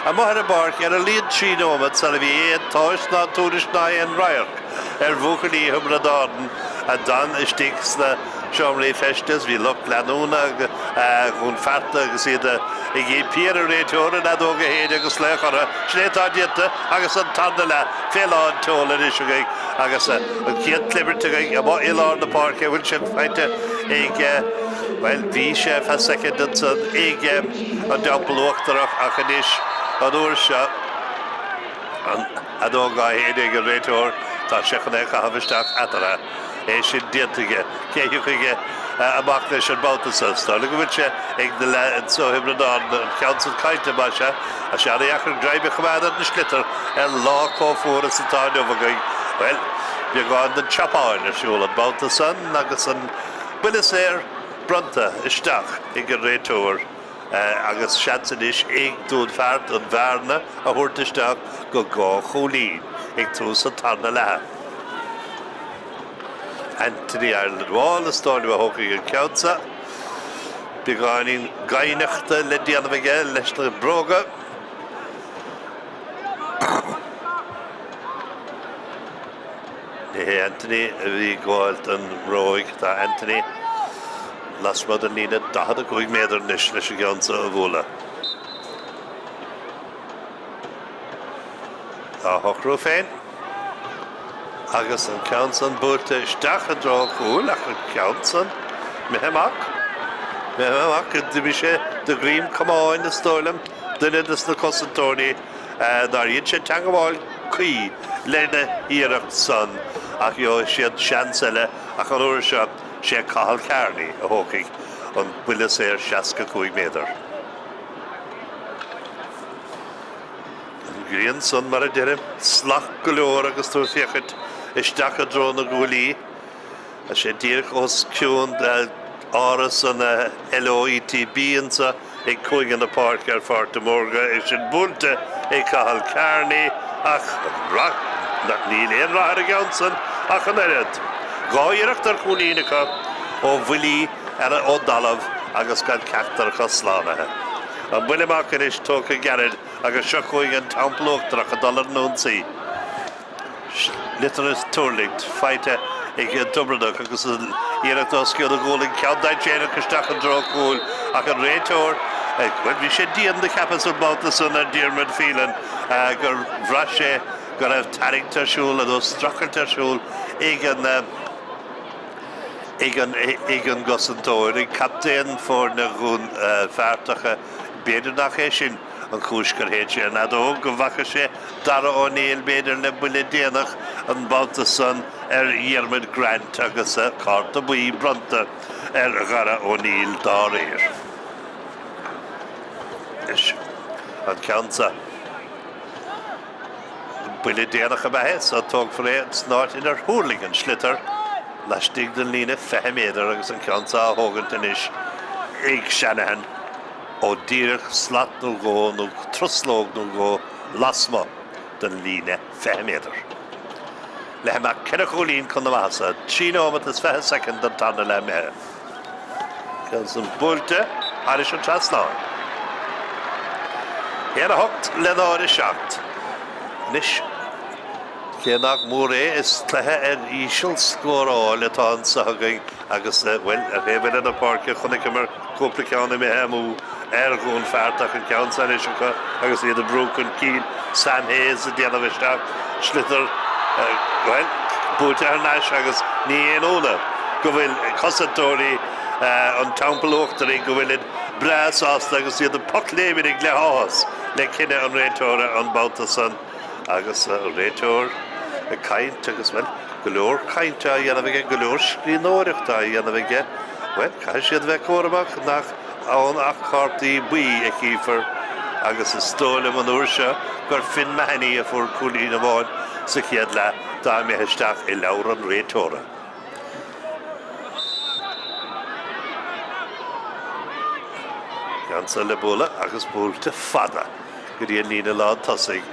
amuigh ar an bpáirc ar a laghad 3 nóiméad sara bhí aon tomhas ná tuairisc ná aon radharc ar bhuachaillí Thiobraid Árann a d'fhan istigh sna seomraí feistis. Bhí lucht leanúna Dhún Fearta agus iad ag impí ar an réiteoir an fheadóg a shéideadh agus glaoch orthu. Sin é atá déanta agus an tarna leath fé lán tseoil anois againn agus an chéad chlibirt againn amuigh i lár na páirce, bhfuil sé faighte ag, bhuel, bhí sé ar feadh soicind ansan ag an dTeampall Uachtarach ach anois an uair seo an fheadóg á shéideadh ag an réiteoir, tá sé chun é a chaitheamh isteach eatarthu. É sin déanta aige. Cé a thiocfaidh amach leis an mbabhta seo? Is dóigh liom go bhfuil sé ag na leaids ó Thiobraid Árann an ceann san caillte, más ea. Tá sé an-dheacair greim a choimeád ar an sliotar ar lá chomh fuar is atá inniu againn. Bhuel, beagán den tSeapáin ar siúl an babhta san agus an buille saor bronnta isteach ag an réiteoir agus seans anois ag Dún Fearta an bhearna a thabhairt isteach go dhá chúilín ag tús an tarna leatha. Anthony Ireland Wall is dóigh liom a thógfaidh an ceann seo. Beagáinín gaibhneachta le déanamh aige leis na bróga. Ní hé Anthony a bhí ag gabháil don mbróig. Tá Anthony lasmuigh den líne 45 méadar anois leis an gceann seo a bhualadh. Á shocrú féin agus an ceann san buailte isteach i dtreo an chúil ach an ceann san imithe amach, imithe amach, d'imigh sé de dhroim camáin is dóigh liom, duine de na cosantóirí nár dhein sé teangabháil cuí lena iarracht san ach gheobhaidh siad seans eile ach an uair seo sé Cathal Kearney a thógfaidh an buille saor 65 méadar. An ghrian san, mar a deirim, salach go leor agus tú ag féachaint isteach i dtreo na gcuaillí. Tá sé díreach os cionn áras an LOETB anso ag cúinne na páirce ar Pháirc de Mórdha, é sin buailte ag Cathal Kearney ach rath, níl aon rath ar an gceann san ach an oiread. Dhá iarracht ar chúilín acu ó bhuillí ar ón dtalamh agus gan ceachtar acu slánaithe. An buille amach anois tógtha gairid agus seo chugainn an Teampall Uachtarach ag dul ar an ionsaí. Sliotar is tuirlingt faighte ag an Tiobraideach agus an iarracht os cionn a ghualainn, ceann dainséarach isteach i dtreo cúil ach an réiteoir, bhuel bhí sé dian do cheapas an babhta san ar Diarmuid Phelan gur bhraith sé go raibh tarraingt ar siúl nó streachailt ar siúl ag an ag an ag an gcosantóir, ag captaen foirne Dhún Fearta ach b'fhéidir nach é sin an chúis gur shéid sé an fheadóg, go bhfaca sé Dara Ó Néill b'fhéidir le buille déanach an babhta san ar Dhiarmuid Grant agus cárta buí bronnta ar Dhara Ó Néill dá réir. Anois an ceann seo. Buille déanach ab ea é so tógfar é san áit inar thuirling an sliotar laistigh den líne 20 méadar agus an ceann seo á thógaint anois ag Shanahan ó díreach slat nó dhó nó truslóg nó dhó lasmuigh den líne 20 méadar. Le himeacht ceithre chúilín chun na maitheasa, 3 nóimeat is 20 soicind den tarna leath imithe. Ceann san buailte thairis an trasnán. 1 8 le 0 7. Anois, cé nach mór é, is cluiche ar íseal-scóráil atá anseo againn agus, bhuel, ar thaobh eile na páirce chonaiceamar cúpla ceann imithe amú ar Dhún Fearta ach an ceann seo anois acu agus iad ag brú chun cinn, Sam Hayes ag déanamh isteach, sliotar, bhuel, buailte thar n-ais agus ní haon ionadh go bhfuil cosantóirí an Teampaill Uachtaraigh, go bhfuilid breá sásta agus iad ag pocléimnigh le háthas le cinneadh an réiteora an babhta san agus an réiteoir ag caint agus, bhuel, go leor cainte á dhéanamh aige, go leor scríbhneoireachta á dhéanamh aige. Bhuel, caithfidh siad a bheith cúramach nach ann ach cártaí buí a chífear agus is dóigh liom an uair seo gur Finn Mahony a fuair cúilín amháin sa chéad leath atá imithe isteach i leabhar an réiteora. Ceann seo le bualadh agus buailte fada go dtí an líne lán tosaigh.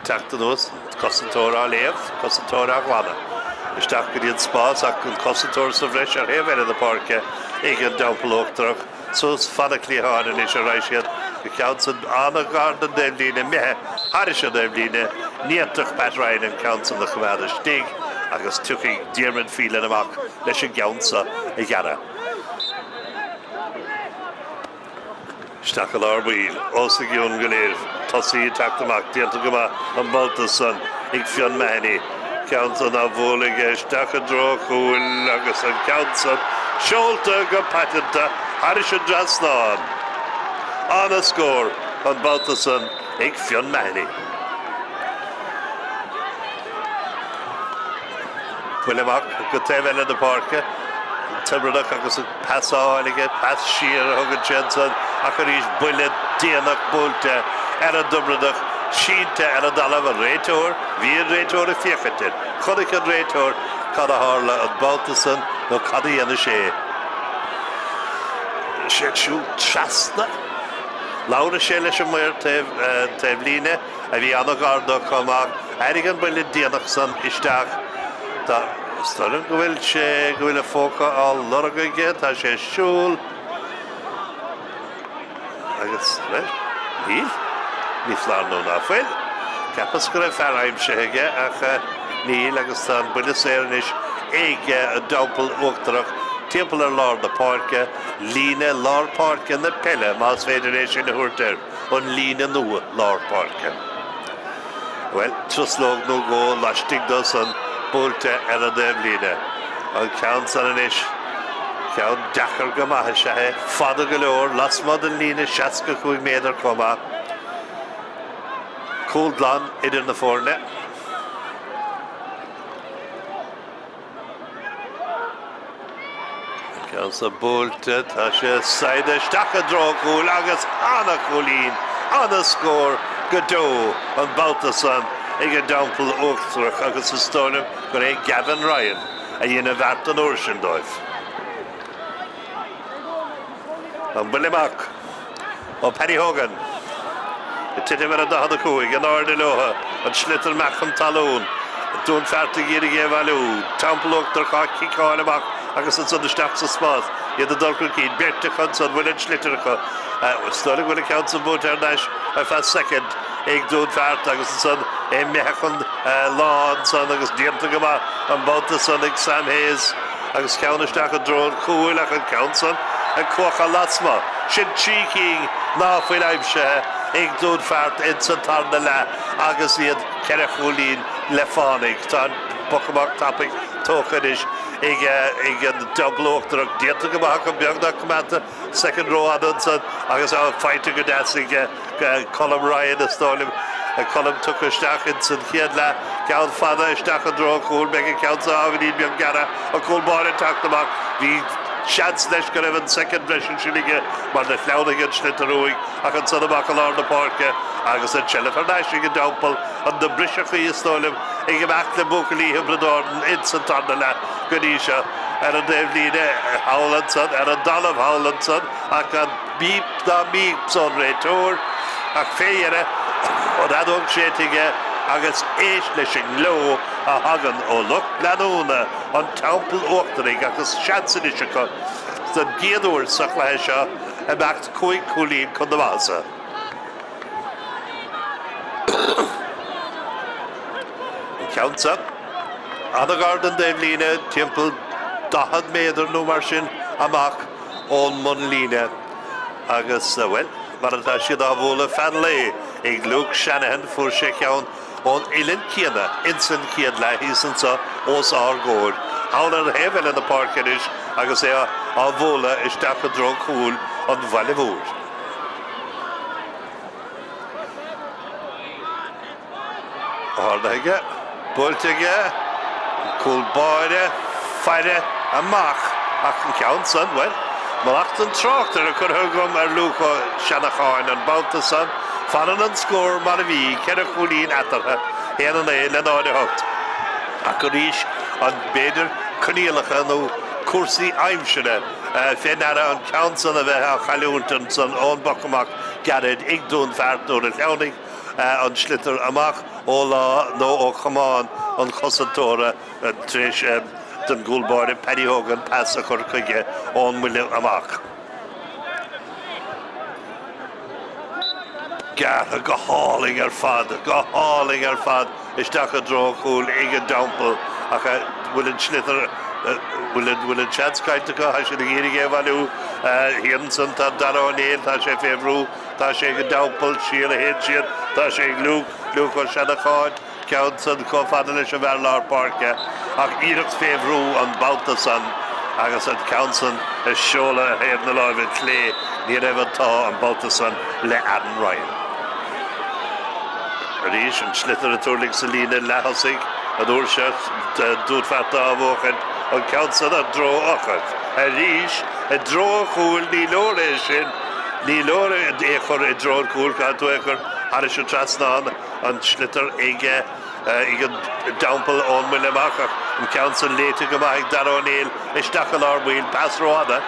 Teacht anuas, cosantóir á léamh, cosantóir á ghlanadh. Isteach go dtí an spás ach an cosantóir sa bhreis ar thaobh eile na páirce ag an dTeampall Uachtarach. Suas fad an chliatháin anois a raghaidh siad an ceann san an-ghar don dtaobhlíne, imithe thairis an dtaobhlíne. Ní fhéadfadh Pat Ryan an ceann san a choimeád istigh agus tiocfaidh Diarmuid Phelan amach leis an gceann so a ghearradh. Isteach i lár baill, os a gcionn go léir. Tosaí ag teacht amach, déanta go maith an babhta san ag Fionn Mahony. Ceann san á bhualadh aige isteach i dtreo an chúil agus an ceann san seolta go paiteanta thairis an dtrasnán. Ana-scór an babhta san ag Fionn Mahony. Buille amach go taobh eile na páirce. An Tiobradach agus an pas á fháil aige, pas siar a thugann sé ansan ach arís buille déanach buailte ar an dTiobradach, sínte ar an dtalamh. An réiteoir, bhí an réiteoir ag féachaint air. Chonaic an réiteoir cad a tharla an babhta san nó cad a dhéanfaidh sé. Sé ag siúl trasna. Labhraigh sé leis an maor taobhlíne. a bhí an-ghar dó chomh maith. Airigh an buille déanach san isteach. Tá, is dóigh liom go bhfuil sé, go bhfuil a phóca á lorg aige, tá sé ag siúl agus, bhuel, níl, ní foláir nó ná fuil. Cheapas go raibh fear aimsithe aige ach níl agus tá an buille saor anois ag an dTeampall Uachtarach timpeall ar lár na páirce, líne lár páirce na peile más féidir é sin a thabhairt air. an líne nua lár páirce. Bhuel, truslóg nó dhó laistigh dó san, buailte ar an dtaobhlíne. An ceann san anois, ceann deacair go maith is ea é, fada go leor, lasmuigh den líne 65 méadar chomh maith. Cúl glan idir na foirne. Ceann san buailte, tá sé saigheada isteach i dtreo an chúil agus ana-chúilín, ana-scór go deo an babhta san ag an dTeampall Uachtarach agus is dóigh liom gur é Gavin Ryan a dhein an bheart an uair sin dóibh. An buille amach. Ó Paddy Hogan. Ag titim ar an 45, in airde leo, an sliotar amach chun talún. Dún Fearta ag iarraidh é a bhailiú. Teampall Uachtarach á chiceáil amach agus ansan isteach sa spás. Iad ag dul chun cinn. Beirt acu ansan, bhfuil an sliotar acu. Is dóigh liom go bhfuil an ceann san buaite thar n-ais ar feadh soicind ag Dún Fearta agus ansan é imithe chun lá ansan agus déanta go maith an babhta san ag Sam Hayes. Agus ceann isteach i dtreo an chúil ach an ceann san ag cuachadh lasmuigh. Sin 3 cinn ná fuil aimsithe ag Dún Fearta ins an tarna leath agus iad ceithre chúilín le fánaidh. Tá an poc amach tapaidh tógtha anois ag an dTeampall Uachtarach. Déanta go maith acu beagnach coimeádta. Soicind rófhada ansan agus é faighte go deas ag Colm Ryan is dóigh liom. Colm tugtha isteach ins an chéad leath. Ceann fada isteach i dtreo an chúil. Beidh an ceann seo ábhairín beag gearrtha. An cúl báire ag teacht amach. Bhí seans leis go raibh an soicind breise sin aige mar do shleamhnaigh an sliotar uaidh ach ansan amach i lár na páirce agus an tseilbh thar n-ais ag an dTeampall. An na briseachaí is dóigh liom ag imeacht le buachaillí Thiobraid Árann ins an tarna leath go dtí seo. Ar an dtaobhlíne thall ansan, ar an dtalamh thall ansan, ach gan bíp ná míp ón réiteoir, ach fé dheireadh, an fheadóg séidte aige agus éist leis an ngleo a thagann ó lucht leanúna an Teampaill Uachtaraigh agus seans anois acu, don gcéad uair sa chluiche seo, imeacht chúig chúilín chun na maitheasa. An ceann seo, an-ghar don dtaobhlíne, timpeall 40 méadar nó mar sin amach ón mbunlíne agus, bhuel, mar atá siad á bhualadh feadh an lae ag Luke Shanahan, fuair sé ceann ón uillinn céanna ins an chéad leath thíos anseo os ár gcomhair. Thall ar thaobh eile na páirce anois agus é á bhualadh isteach i dtreo chúil an Bhaile Mhóir. Ardaithe aige, buailte aige, an cúl báire, faire amach ach an ceann san, bhuel, mallacht an tráchtaire curtha agam ar Luke Ó Seanacháin an babhta san, fanann an scór mar a bhí, ceithre chúilín eatarthu, 1-9 le 0-8. Ach arís, an b'fhéidir coinníollacha nó cúrsaí aimsire fé ndeara an ceann san a bheith á chailliúint ansan ón bpoc amach gairid ag Dún Fearta nuair a shleamhnaigh an sliotar amach ó lámh nó ó chamán an chosantóra tar éis don gcúl báire Paddy Hogan pas a chur chuige ón mbuille amach. Gearrtha go hálainn ar fad, go hálainn ar fad isteach i dtreo an chúil ag an dTeampall ach bhfuil an sliotar, bhfuil an, bhfuil an seans caillte acu, tá siad ag iarraidh é a bhailiú. Thiar ansan tá Dara Ó Néill, tá sé fé bhrú, tá sé ag an dTeampall, siar a théann siad, tá sé ag Luke, Luke Ó Seanacháin. Ceann san chomh fada leis an bhfear lár páirce ach iarracht fé bhrú an babhta san agus an ceann san a seoladh ar thaobh na láimhe clé, ní raibh an t-ádh an babhta san le Aaron Ryan. Arís an sliotar ag tuirlingt sa líne leath-thosaigh an uair seo, Dún Fearta á bhuachan, an ceann san i dtreo eochair. Arís i dtreo an chúil, ní leor é sin, ní leor é a chur i dtreo an chúil, caithfidh tú é a chur thairis an trasnán. an sliotar ag an dTeampall ón mbuille amach ach an ceann san léite go maith ag Dara Ó Néill isteach i lár baill, pas rófhada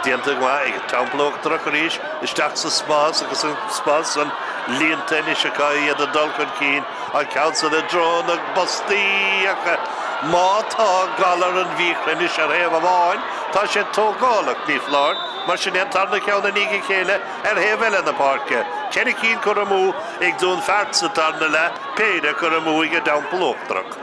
déanta go maith ag an Teampall Uachtarach arís isteach sa spás agus an spás san líonta anois acu iad ag dul chun cinn, an ceann san i dtreo na bpostaí ach má tá galar an mhíchruinnis ar thaobh amháin tá sé tógálach, ní foláir, mar sin é an tarna ceann i ndiaidh a chéile ar thaobh eile na páirce. 4 cinn curtha amú ag Dún Feart sa tarna leath, péire curtha amú ag an dTeampall Uachtarach.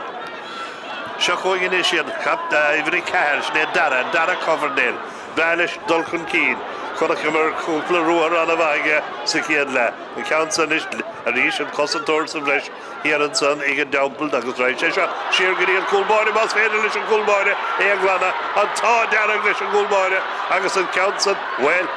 Seo chugainn anois iad, uimhir 4, sin é Dara, Dara Coverdale. Breá leis dul chun cinn. Chonaiceamar cúpla ruathar an-mhaith aige sa chéad leath. An ceann san anois, arís an cosantóir sa bhreis thiar ansan ag an dTeampall agus raghaidh sé seo siar go dtí an cúl báire más féidir leis an gcúl báire é a ghlanadh. An t-ádh dearg leis an gcúl báire agus an ceann san, bhuel,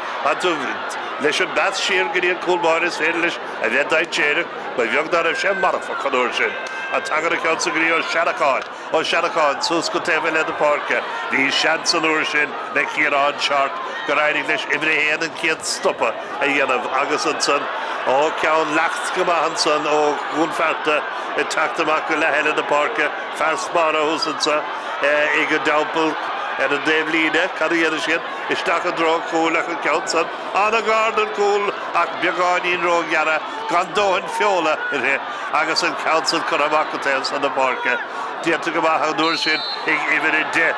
leis an bpas siar go dtí an cúl báire is féidir leis a bheith dainséarach, ba bheag ná raibh sé marfach an uair sin. An tagann an ceann san go dtí Ó Seanacháin, Ó Seanacháin suas go taobh eile na páirce. Bhí seans an uair sin le Ciarán Shortt gur éirigh leis uimhir a haon an chéad stopadh a dhéanamh agus ansan, ó, ceann leacht go maith ansan ó Dhún Fearta ag teacht amach go leath eile na páirce, fear spartha thuas anso ag an dTeampall ar an dtaobh líne. Cad a dhéanfaidh siad? Isteach i dtreo an chúil ach an ceann san an-ghar don chúl ach beagáinín róghearrtha, gan dóthain feola uirthi agus an ceann san curtha amach go taobh san na páirce. Déanta go maith an uair sin ag uimhir 10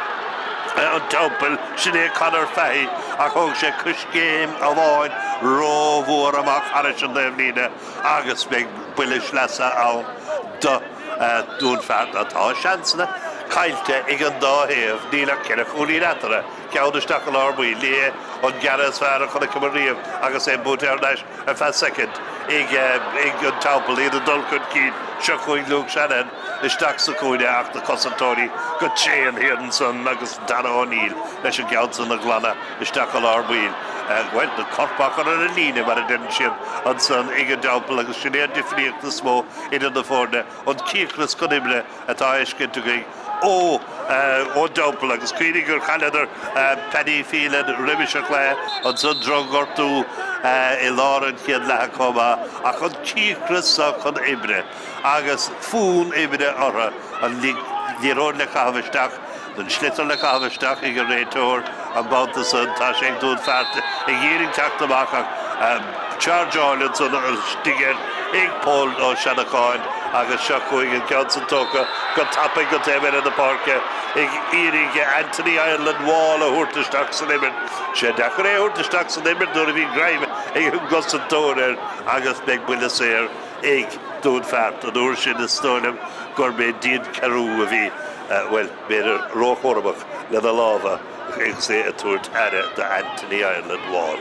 an Teampaill, sin é Conor Fahy, ach thóg sé coiscéim amháin rómhór amach thairis an dtaobhlíne agus beidh buille sleasa ann do Dhún Fearta. Tá seansanna caillte ag an dá thaobh, níl ach ceithre chúilín eatarthu, ceann isteach i lár baill, ní hé an gearradh is fearr a chonaiceamar riamh agus é buaite thar n-ais ar feadh soicind ag an Teampall, iad ag dul chun cinn. Seo chugainn Luke Shanahan isteach sa chúinne ach na cosantóirí go tréan thiar ansan agus Dara O'Neill leis an gceann san a ghlanadh isteach i lár baill. Bhuel, na coirp á chur ar an líne mar a deireann siad ansan ag an dTeampall agus sin é an difríocht is mó idir na foirne, an cíocras chun oibre atá á fheiscint againn ó ón dTeampall agus cuimhnigh gur chailleadar Paddy Phelan roimis an chluiche, ansan drochghortú i lár an chéad leatha chomh maith ach an cíocras so chun oibre agus fonn oibre orthu an liathróid le caitheamh isteach, an sliotar le caitheamh isteach ag an réiteoir an babhta san. Tá sé ag Dún Fearta ag iarraidh teacht amach ach chargeáil ansan istigh air ag Pól Ó Seanacháin agus seo chugainn an ceann san tógtha go tapaidh go taobh eile na páirce ag iarraidh Anthony Ireland Wall a thabhairt isteach san imirt. Sé deacair é a thabhairt isteach san imirt nuair a bhí greim ag an gcosantóir air agus beidh buille saor ag Dún Fearta. An uair sin is dóigh liom gurb é Dean Carew a bhí, bhuel, b'fhéidir róchúramach lena lámha agus é ag tabhairt aire do Anthony Ireland Wall.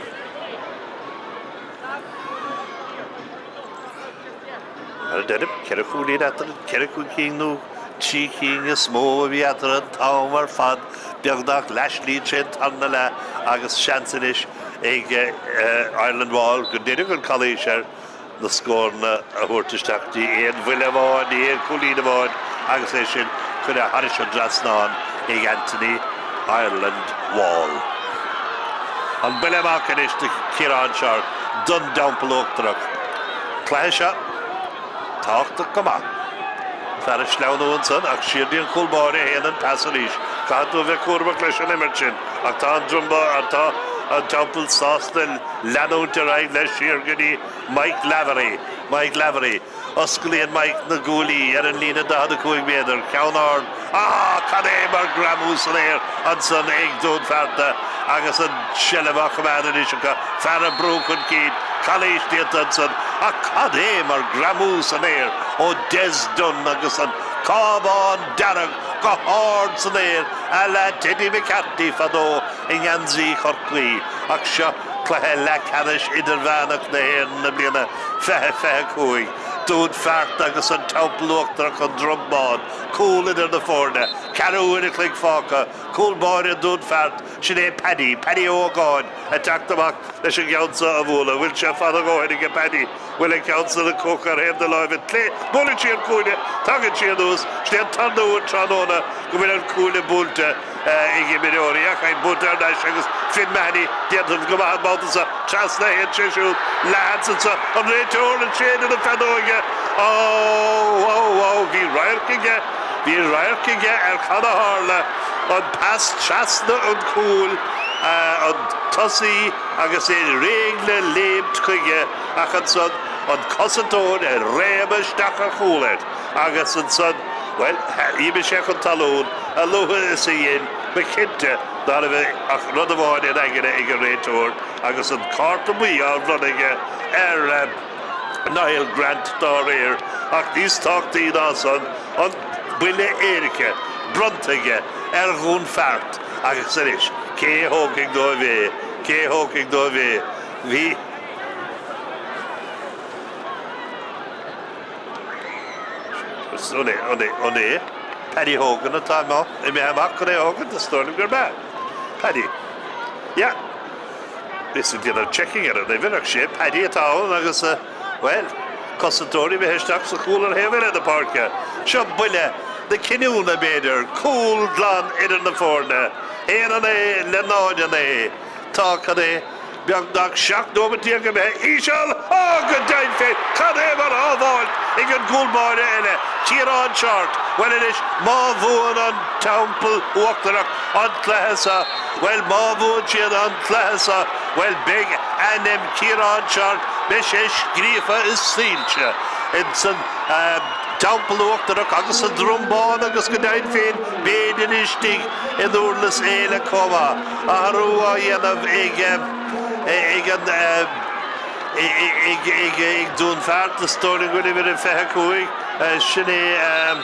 Mar a deirim, 4 chúilín eatarthu, 4 cinn nó 3 cinn is mó a bhí eatarthu an t-am ar fad, beagnach leathshlí tríd an tarna leath agus seans anois ag Ireland Wall go ndéanfadh an calaois air. na scóranna a thabhairt isteach. Ní aon bhuille amháin, ní aon chúilín amháin agus é sin curtha thairis an dtrasnán ag Anthony Ireland Wall. An buille amach anois do Ciarán Shortt don dTeampall Uachtarach. Cluiche seo tábhachtach go maith. Fear ag sleamhnú ansan ach siar dtí an cúl báire a théann an pas arís. Caithfidh tú a bheith cúramach leis an imirt sin ach tá an Drumba, tá an Teampall sásta leanúint ar aghaidh leis siar go dtí Mike Lavery. Mike Lavery. Osclaíonn Mike na guaillí ar an líne 45 méadar, ceann ard, ah! Cad é mar greamú san aer ansan ag Dún Fearta agus an tseilbh á choimeád anois acu, fear ag brú chun cinn, calaois déanta ansan, ach cad é mar greamú san aer ó Des Dunne agus an cábán dearg go hard san aer à la Teddy McCarthy fadó i ngeansaí Chorcaí, ach seo cluiche leathcheannais idirmheánach na hÉireann na bliana 2025, Dún Fearta agus an Teampall Uachtarach, An Drom Bán, cúl idir na foirne, ceathrú uair a chloig fágtha, cúl báire Dún Feart, sin é Paddy, Paddy Ó hÓgáin, ag teacht amach leis an gceann seo a bhualadh. Bhfuil sé fada a dhóthain aige Paddy? Bhfuil an ceann san acu ar thaobh na láimhe clé? Buaileann sí an cúinne, tagann sí anuas, sin é an tarna huair tráthnóna go bhfuil an cúinne buailte ag imreoirí ach é buailte thar n-ais agus Finn Mahony déanta go maith an babhta seo. Trasna a théann sé siúd, leathsheans anseo, an réiteoir ag séideadh na feadóige. Ó, ó, ó, bhí radharc aige, bhí radharc aige ar cad a tharla, an pas trasna an chúil, an tosaí agus é réidh le léimt chuige ach ansan an cosantóir ag réabadh isteach ar chúl air agus ansan, bhuel, d'imigh sé chun talún a luaithe is a dhein, ba chinnte ná raibh ach rud amháin in aigne ag an réiteoir agus an cárta buí á bhronnadh aige ar Niall Grant dá réir, ach níos tábhachtaí ná san, an buille éirice bronnta aige ar Dhún Feart agus anois cé a thógfaidh dóibh é, cé a thógfaidh dóibh é? Bhí. An é Paddy Hogan atá imithe amach? An é Hogan? Is dóigh liom gurb ea. Paddy. Yeah. Is ag déanamh checking ar an uimhir ach sé Paddy atá ann agus, bhuel, cosantóir imithe isteach sa chúl ar thaobh eile na páirce. Seo buille na cinniúna, b'fhéidir. Cúl glan idir na foirne. 1-9 le 0-9. Tá, cad é? Beagnach 17 nóimeat imithe. Íseal! Á, go deimhin féin! Cad é mar shábháilt ag an gcúl báire eile, Ciarán Shortt! Bhuel anois, má bhuann an Teampall Uachtarach an cluiche seo, bhuel, má bhuann siad an cluiche seo, bhuel, beidh ainm Ciarán Shortt, beidh sé scríofa i soilse ins an Teampall Uachtarach agus sa Drom Bán agus go deimhin féin, b'fhéidir istigh i nDúrlas Éile chomh maith. Athrú á dhéanamh ag ag an ag ag ag Dún Feart, is dóigh liom go bhfuil uimhir a 25, sin é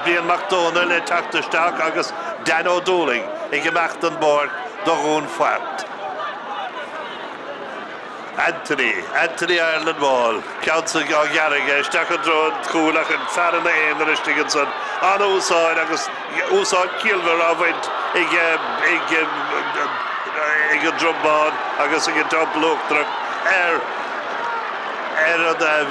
Brian Mac Dónaill ag teacht isteach agus Dan Ó Dúlaing ag imeacht den bpáirc do Dhún Feart. Anthony, Anthony Ireland Wall, ceann san á ghearradh aige isteach i dtreo an chúil ach an fear ina aonar istigh ansan. An-úsáid agus úsáid ciallmhar á bhaint ag ag ag an Drom Bán agus ag an Teampall Uachtarach ar ar an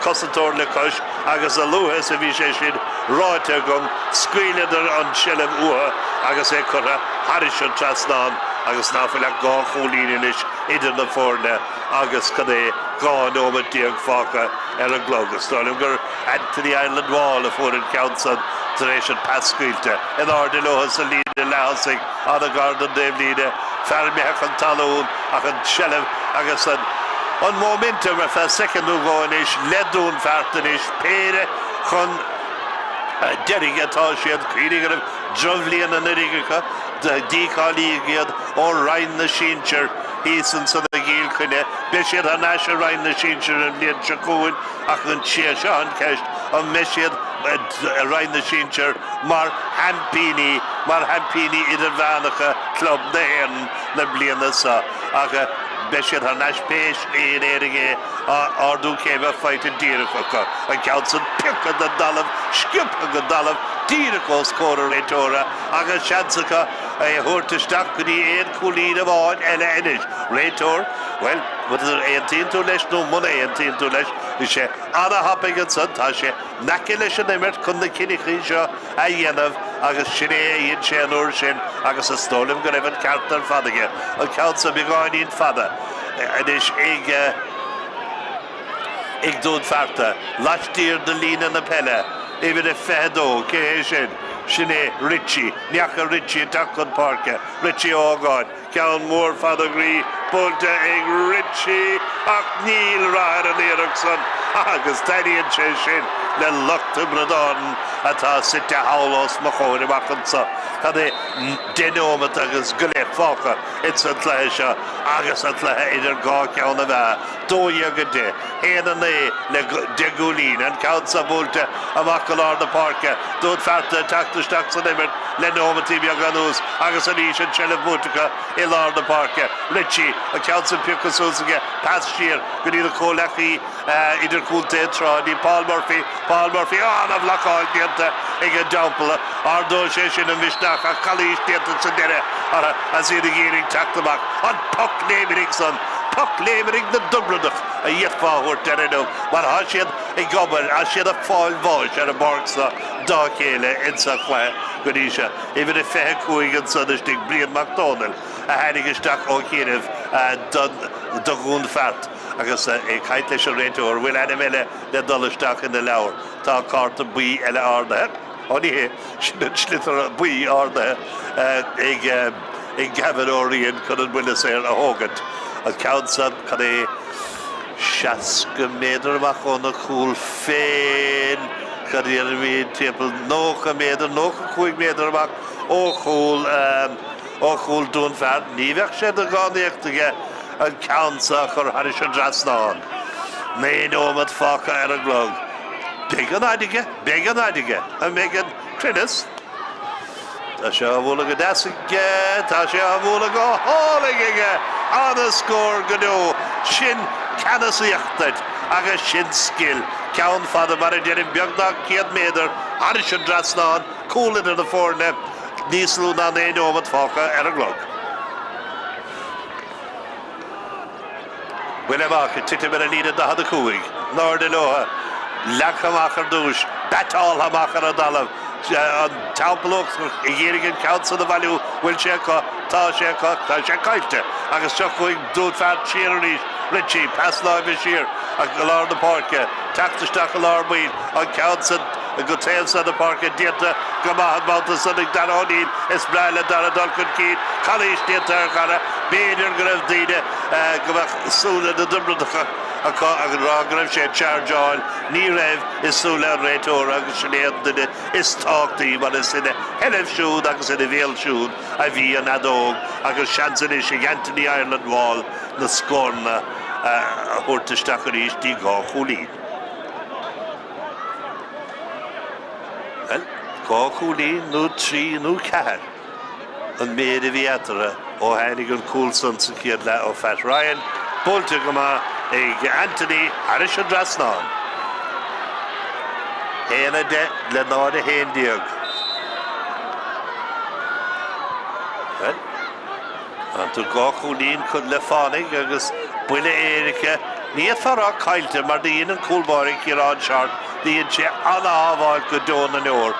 cosantóir le cois agus a luaithe is a bhí sé sin ráite agam scaoileadar an tseilbh uathu agus é curtha thairis an trasnán agus ná fuil ach dhá chúilín anois idir na foirne agus cad é 12 nóimeat fágtha ar an gclog. Is dóigh liom gur Anthony Ireland Wall a fuair an ceann san tar éis an pas scaoilte in airde leo sa líne leath-thosaigh, an-ghar don dtaobhlíne, fear imithe chun talún ach an tseilbh agus an an móiminteam ar feadh soicind nó dhó anois le Dún Feart anois, péire chun deiridh atá siad. Cuimhnigh go raibh drochbhliain anuraidh acu, dícháilíodh iad ó Roinn na Sinsear thíos ansan i gCill Chainnigh. Beidh siad thar n-ais i Roinn na Sinsear an bhliain seo chugainn ach an sé seo an cheist, an mbeidh siad i Roinn na Sinsear mar sheaimpíní, mar sheaimpíní idirmheánacha Club na hÉireann na bliana seo? Ach beidh siad thar n-ais pé slí in Éirinn é, ardú céime faighte díreach acu. An ceann san pioctha den dtalamh, sciobtha den dtalamh díreach os comhair an réiteora agus seans acu é a thabhairt isteach go dtí aon chúilín amháin eile anois. Réiteoir, Bhuel, muna aontaíonn tú leis nó muna aontaíonn tú leis, bhí sé ana-thapaidh ansan, tá sé in aice leis an imirt chun na cinneachaí seo a dhéanamh agus sin é a dhein sé an uair sin agus is dóigh liom go raibh an ceart ar fad aige. An ceann seo beagáinín fada anois ag ag Dún Fearta, laistiar de líne na peile, uimhir a 22, cé hé sin? Sin é Richie. Ní fhaca Richie ag teacht chun páirce. Richie Ó hÓgáin. Ceann mór fada groí buailte ag Richie ach níl rath ar an iarracht san agus taitníonn sé sin le lucht Thiobraid Árann atá suite thall os mo chomhair amach anso. Cad é 10 nóimeat agus go leith fágtha ins an cluiche seo agus an cluiche idir dhá cheann na meá, 12-10, 1-9 le 10 gcúilín, an ceann seo buailte amach go lár na páirce, Dún Fearta ag teacht isteach san imirt le nóimeataí beaga anuas agus arís an tseilbh buaite acu i lár na páirce. Richie, an ceann sin pioctha suas aige, pas siar go dtí a chomhleacaí idirchontae an tráth, dtí Paul Murphy, Paul Murphy, an-bhlocáil déanta ag an dTeampall. Ardóidh sé sin an mhisneach ach calaois déanta sa deireadh orthu as iad ag iarraidh teacht amach. An poc léimrigh san, poc léimrigh na dTiobradach a d'fhéadfá a thabhairt air inniu mar tá siad ag obair, tá siad ag fáil bháis ar an bpáirc seo dá chéile insa chluiche go dtí seo. Uimhir a 25 ansan istigh, Brian Mac Dónaill, a tháinig isteach ó chianaibh do Dhún Feart agus é ag caint leis an réiteoir, bhfuil ainm eile le dul isteach ina leabhar. Tá cárta buí eile ardaithe. Ó ní hé, sin an sliotar buí ardaithe ag Gavin Ó Riain chun an buille saor a thógaint. An ceann san, cad é, 60 méadar amach óna chúl féin, cad a déarfaimid, timpeall 90 méadar, 95 méadar amach ó chúl, ó chúl Dún Feart. Ní bheadh sé de dhánaíocht aige an ceann seo a chur thairis an dtrasnán. 9 nóimeat fágtha ar an gclog. Beidh an fhoighid aige, beidh an fhoighid aige. An mbeidh an cruinneas? Tá sé á bhualadh go deas aige, tá sé á bhualadh go hálainn aige! Ana-scór go deo! Sin ceannasaíocht duit agus sin scil. Ceann fada, mar a deirim, beagnach 100 méadar thairis an dtrasnán, cúl idir na foirne, níos lú ná 9 nóimeat fágtha ar an gclog. Buille amach ag titim ar an líne 45. In airde leo. Leagtha amach ar dtús. Battáltha amach ar an dtalamh. An Teampall Uachtarach ag iarraidh an ceann san a bhailiú. Bhfuil sé acu? Tá sé acu. Tá sé caillte. Agus seo chugainn Dún Feart siar arís. Richie, pas láimhe siar go lár na páirce. Teacht isteach i lár baill. An ceann san go taobh san na páirce déanta go maith an babhta san ag Dara O'Neill. Is breá le Dara dul chun cinn. Calaois déanta ar Dhara. B'fhéidir go raibh daoine go mbeadh súile na dTiobradach acu ag rá go raibh sé ag chargeáil. Ní raibh i súile an réiteora agus sin é an duine is tábhachtaí mar is ina sheilbh siúd agus ina bhéal siúd a bhí an fheadóg agus seans anois ag Anthony Ireland Wall na scóranna a thabhairt isteach arís dtí dhá chúilín. Bhuel, dhá chúilín nó trí nó ceathair. an méid a bhí eatarthu ó tháinig an cúl san sa chéad leath ó Phat Ryan, buailte go maith ag Anthony thairis an dtrasnán. 1-10 le 0-11. Bhuel, tá tú dhá chúilín chun le fánaidh agus buille éirice. Ní fhéadfá a rá caillte mar do dhein an cúl báire Ciarán Shortt Dhein sé ana-shábháil go deo na ndeor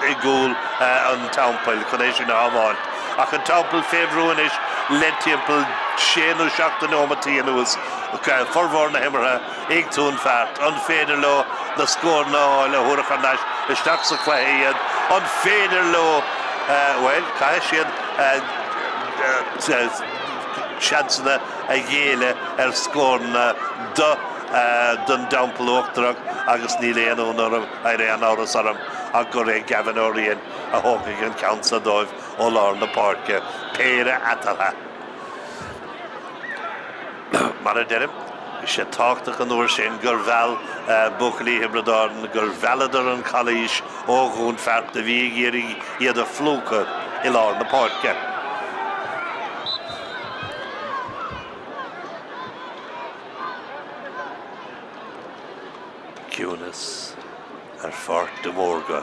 i gcúl an Teampaill chun é sin a shábháilt. Ach an Teampall fé bhrú anois le timpeall sé nó seacht de neomataí anuas, formhór na himeartha ag Dún Feart. An féidir leo na scóranna a fháil a thabharfadh thar n-ais isteach sa chluiche iad? An féidir leo, bhuel, caithfidh siad seansanna a ghéilleadh ar scóranna do don dTeampall Uachtarach agus níl aon ionadh orm, ar aon amhras orm ach gur é Gavin Ó Riain a thógfaidh an ceann seo dóibh ó lár na páirce. Péire eatarthu. Mar a deirim, bhí sé tábhachtach an uair sin gur mheall buachaillí Thiobraid Árann, gur mhealladar an chalaois ó Dhún Feart a bhí ag iarraidh iad a phlúchadh i lár na páirce. Ciúnas ar Pháirc de Mhórdha.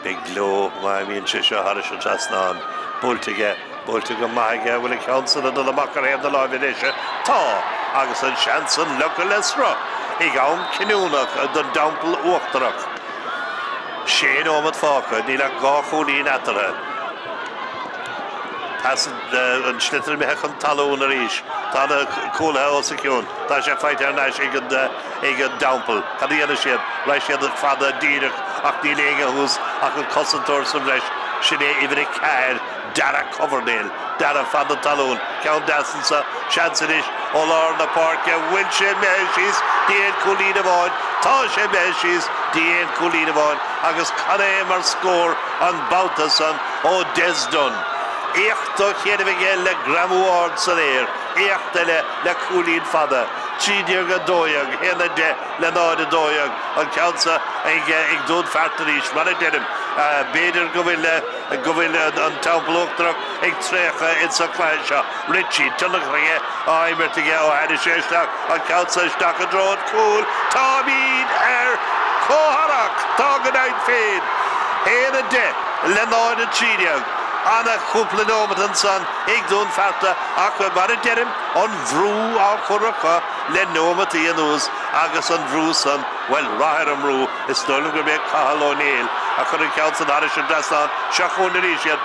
Beidh gleo má imíonn sé seo thairis an trasnán. Buailte aige, buailte go maith aige. An bhfuil an ceann san ag dul amach ar thaobh na láimhe deise? Tá! Agus an seans san leagtha le sruth ag am cinniúnach don dTeampall Uachtarach. Sé nóimeat fágtha, níl ach dhá chúilín eatarthu. Pas an sliotar imithe chun talún arís. Tá na cúlaithe os a chionn. Tá sé faighte thar n-ais ag an ag an dTeampall. Cad a dhéanfaidh siad? Raghaidh siad fada díreach ach níl éinne thuas. ach an cosantóir sa bhreis, sin é uimhir 4, Darragh Coverdale. Darragh fan na talún. Ceann deas anso. Seans anois ó lár na páirce. Bhfuil sé imithe síos dtí aon chúilín amháin? Tá sé imithe síos dtí aon chúilín amháin agus cad é mar scór an babhta san ó Des Dunne. Éacht á chéanamh aige le greamú ard san aer, éacht eile le cúilín fada. 13 12, 1 10 le 0 12 an ceann seo ag Dún Fearta arís. Mar a deirim, b'fhéidir go bhfuil. go bhfuil an Teampall Uachtarach ag traochadh ins an chluiche seo. Richie, tionchar aige á imirt aige ó tháinig sé isteach, an ceann seo isteach i dtreo an chúil. Táimid ar comhtharrac! Tá go deimhin féin! 1, 10 le 0, 13. Ana chúpla nóimeat ansan ag Dún Fearta ach mar a deirim, an bhrú á chur acu le nóimeataí anuas agus an bhrú san, bhuel, rath ar an mbrú. Is dóigh liom gurb é Cathal Ó Néill a chuir an ceann san thairis an dtrasnán. Seo chugainn arís iad.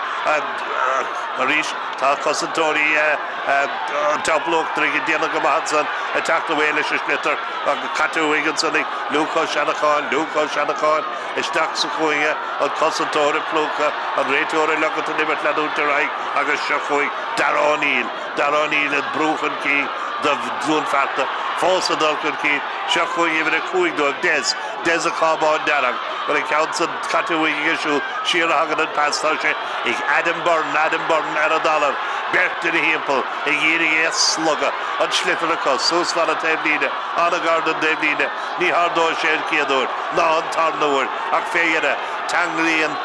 Arís tá cosantóirí an Teampaill Uachtaraigh ag déanamh go maith ansan ag teacht away leis an sliotar agus caite uaidh ansan ag Luke Ó Seanacháin. Luke Ó Seanacháin isteach sa chúinne, an cosantóir ag plúchadh, an réiteoir ag leogaint an imirt leanúint ar aghaidh agus seo chugainn Darragh O'Neill. Darragh O'Neill ag brú chun cinn do Dhún Fearta. Fós ag dul chun cinn. Seo chugainn uimhir 5 dóibh, Des. Des an Cábán Dearg. Bhuel, an ceann san caite uaidh aige siúd. Siar a thagann an pas. Tá sé ag Adam Byrne. Adam Byrne ar an dtalamh. Beirt ina thimpeall ag iarraidh é a slogadh. An sliotar acu. Suas fan an taobhlíne. An-ghar don dtaobhlíne. Ní hardóidh sé an chéad uair, ná an tarna huair, ach fé dheireadh, ceanglaíonn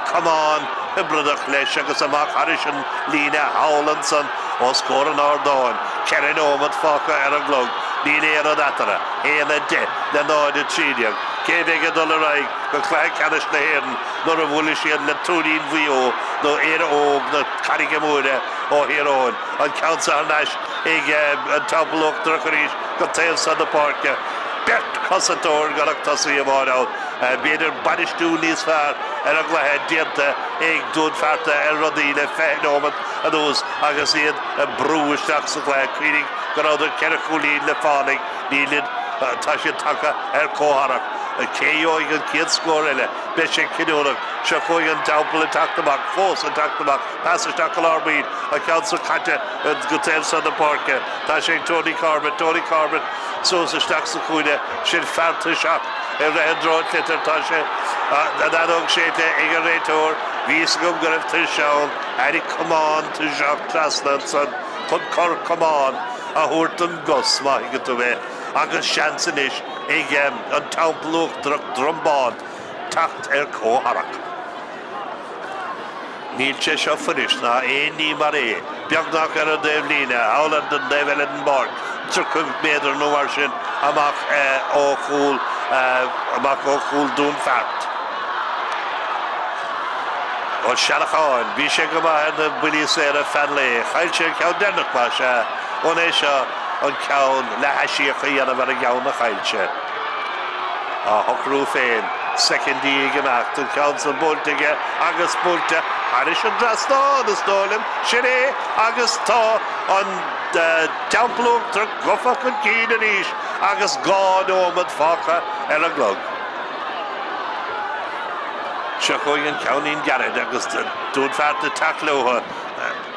camán Thiobradach leis agus amach thairis an líne thall ansan os comhair an ardáin. 4 nóimeat fágtha ar an gclog. Níl aon rud eatarthu. 1, 10 le 0, 13. Cé bheidh ag dul ar aghaidh go cluiche ceannais na hÉireann nuair a bhuailfidh siad le Tuairín Mhaigh Eo nó Éire Óg na Carraige Móire ó Thír Eoghain? An ceann seo thar n-ais ag an Teampall Uachtarach arís go taobh san na páirce. Beirt chosantóir gan ach tosaí amháin ann. B'fhéidir bainistiú níos fearr ar an gcluiche déanta ag Dún Fearta ar rudaí le 20 nóimeat anuas agus iad ag brú isteach sa gcluiche. Cuimhnigh go rabhadar ceithre chúilín le fánaigh, nílid, tá siad tagtha ar comhtharrac. Cé a gheobhaidh an chéad scór eile? Beidh sé cinniúnach. Seo chugainn an Teampall ag teacht amach, fós ag teacht amach. Pas isteach go lár baill, an ceann seo caite go taobh san na páirce. Tá sé ag Tony Corbett, Tony Corbett suas isteach sa chúinne, sin fear tuirseach ag rith i dtreo an tsliotair. Tá sé, an fheadóg séidte ag an réiteoir. Bhí fhios agam go raibh tuirse ann. Tháinig camán tuirseach trasna ansan chun cor camáin a thabhairt don gcos, má thuigeann tú mé, agus seans anois ag an Teampall Uachtarach Drombán teacht ar comhtharrac. Níl sé seo fuirist ná aon ní mar é. Beagnach ar an dtaobhlíne, thall ar an taobh eile den bpáirc, 30 méadar nó mar sin amach ó chúl, amach ó chúl Dún Feart. Ó Seanacháin, bhí sé go maith ar na buillí saora feadh an lae. Chaill sé an ceann deireanach, más ea. An é seo an ceann le haisíoc a dhéanamh ar an gceann a chaill sé? Á shocrú féin, soicindí ag imeacht, an ceann san buailte aige agus buailte thairis an dtrasnán, is dóigh liom. Sin é agus tá an Teampall Uachtarach gafa chun cinn arís agus 2 nóiméad fágtha ar an gclog. Seo chugainn an ceainnín gairid agus Dún Fearta ag teacht leo.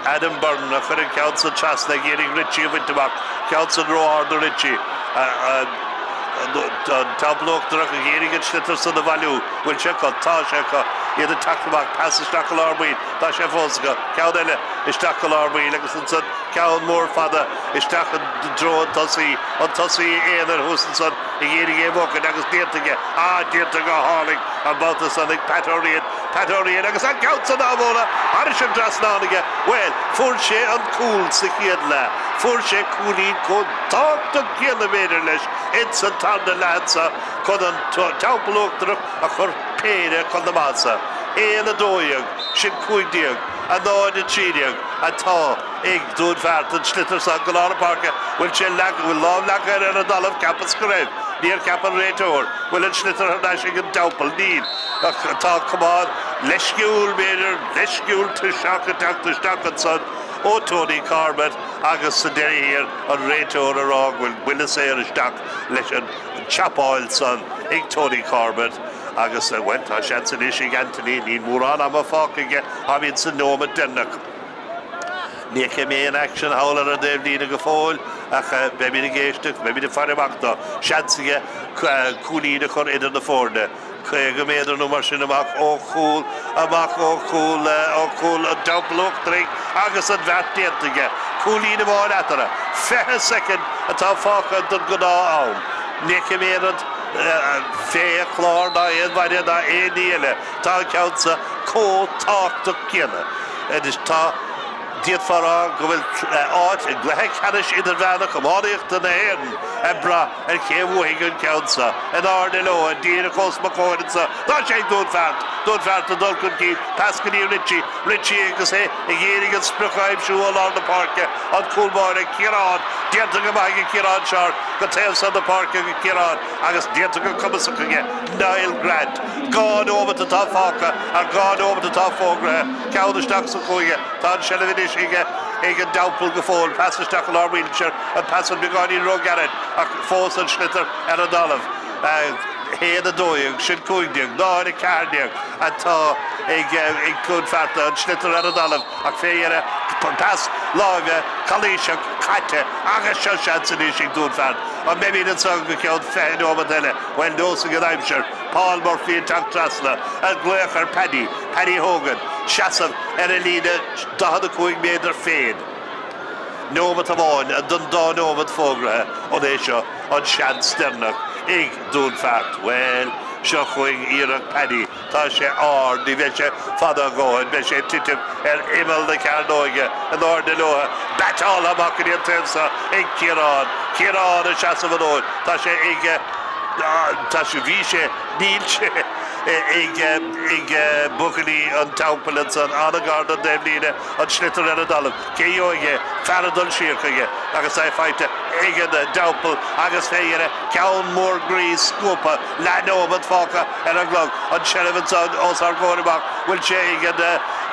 Adam Byrne a chuir an ceann san trasna ag iarraidh Richie a bhaint amach. Ceann san ró-ard do Richie. An Teampall Uachtarach ag iarraidh an sliotar san a bhailiú. Bhfuil sé acu? Tá sé acu. Iad ag teacht amach. Pas isteach go lár baill. Tá sé fós acu. Ceann eile isteach go lár baill agus ansan ceann mór fada isteach i dtreo an tosaí. An tosaí aonair thuas ansan ag iarraidh é a bhuachaint agus déanta aige. Ah, déanta go hálainn an babhta san ag Pat O'Riain. Pat O'Riain agus an ceann san á bhualadh thairis an dtrasnán aige. Bhuel, fuair sé an cúl sa chéad leath. Fuair sé cúilín chomh tábhachtach céanna b'fhéidir leis ins an tarna leath anso chun an Teampall Uachtarach a chur péire chun na maitheasa. 1, 12, sin 15, 0, 13 atá ag Dún Fearta, an sliotar san go lár na páirce. Bhfuil sé leagtha, bhfuil lámh leagtha air ar an dtalamh? Cheapas go raibh. Níor cheap an réiteoir. Bhfuil an sliotar thar n-ais ag an dTeampall? Níl. Ach tá camán leisciúil, b'fhéidir, leisciúil tuirseach ag teacht isteach ansan ó Tony Corbett agus sa deireadh thiar an réiteoir ag rá go bhfuil buille saor isteach leis an chapáil san ag Tony Corbett. Agus, bhuel, tá seans anois ag Anthony, níl mórán ama fágtha aige, táimid sa nóimeat deireanach. Ní fheicim aon aicsean thall ar an dtaobhlíne go fóill ach beimid ag éisteacht, beimid ag faire amach dó. Seans aige cúilín a chur idir na foirne. 50 méadar nó mar sin amach ó chúl, amach ó chúl, ó chúl an Teampaill Uachtaraigh agus an bheart déanta aige. Cúilín amháin eatarthu. 20 soicind atá fágtha den ghnáth-am. Ní fheicim aon rud fé chlár ná aon bhaile ná aon ní eile. Tá an ceann seo chomh tábhachtach céanna. Anois tá, d'fhéadfá a rá go bhfuil áit i gcluiche ceannais idirmheánach iománaíochta na hÉireann ag brath ar cé a bhuafaidh an ceann seo. In airde leo, díreach os mo chomhair anseo, tá sé ag Dún Fearta! Dún Fearta ag dul chun cinn, pas go dtí Richie, Richie agus é ag iarraidh an sprioc a aimsiú ó lár na páirce, an cúl báire, Ciarán, déanta go maith aige Ciarán Sharp, go taobh seo na páirce go Ciarán agus déanta go cumasach aige Niall Grant. 2 nóimeat atá fágtha ar 2 nóimeat atá fógraithe. Ceann isteach sa chúinne. Tá an tseilbh anois ag ag an dTeampall go fóill. Pas isteach i lár Wiltshire. An pas san beagáinín róghairid ach fós an sliotar ar an dtalamh. 1, 12, sin 15, 0, 14 atá ag ag Cluain Fearta. An sliotar ar an dtalamh ach fé dheireadh pas láimhe calaoiseach caite agus seo seans anois ag Dún Fearta. An mbeimid anseo go ceann 20 nóimeat eile? Bhuel, nós ag an aimsir, Paul Murphy ag teacht trasna, ag glaoch ar Paddy, Paddy Hogan, seasamh ar a líne 45 méadar féin. Nóimeat amháin den dá nóimeat fógraithe, an é seo an seans deireanach ag Dún Fearta? Bhuel, seo chugainn iarracht Paddy. Tá sé ard, ní bheidh sé fada a dhóthain, beidh sé ag titim ar imeall na cearnóige, in airde leo, batáltha amach go dtí an taobh seo ag Ciarán, Ciarán ag seasamh an fhóid, tá sé ag, tá sé, bhí sé, níl sé ag, ag buachaillí an Teampaill ansan, an-ghar don dtaobhlíne, an sliotar ar an dtalamh. Cé a gheobhaidh é? Fear ag dul siar chuige agus é faighte ag an dTeampall agus fé dheireadh ceann mór groí scuabtha, leathnóimeat fágtha ar an gclog. An tseilbh anso os ár gcomhair amach, bhfuil sé ag an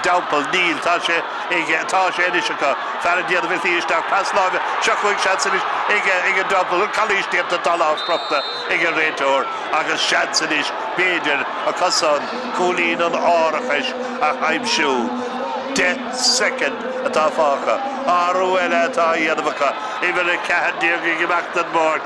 dTeampall? Níl, tá sé ag, tá sé anois acu. Fear ag déanamh a shlí isteach, pas láimhe, seo chugainn seans anois ag ag an dTeampall, an calaois déanta, tá lámh crochta ag an réiteoir agus seans anois, b'fhéidir, acusan cúilín an árachais a aimsiú. 10 soicind atá fágtha. Athrú eile atá á dhéanamh acu. Uimhir 14 ag imeacht den bpáirc,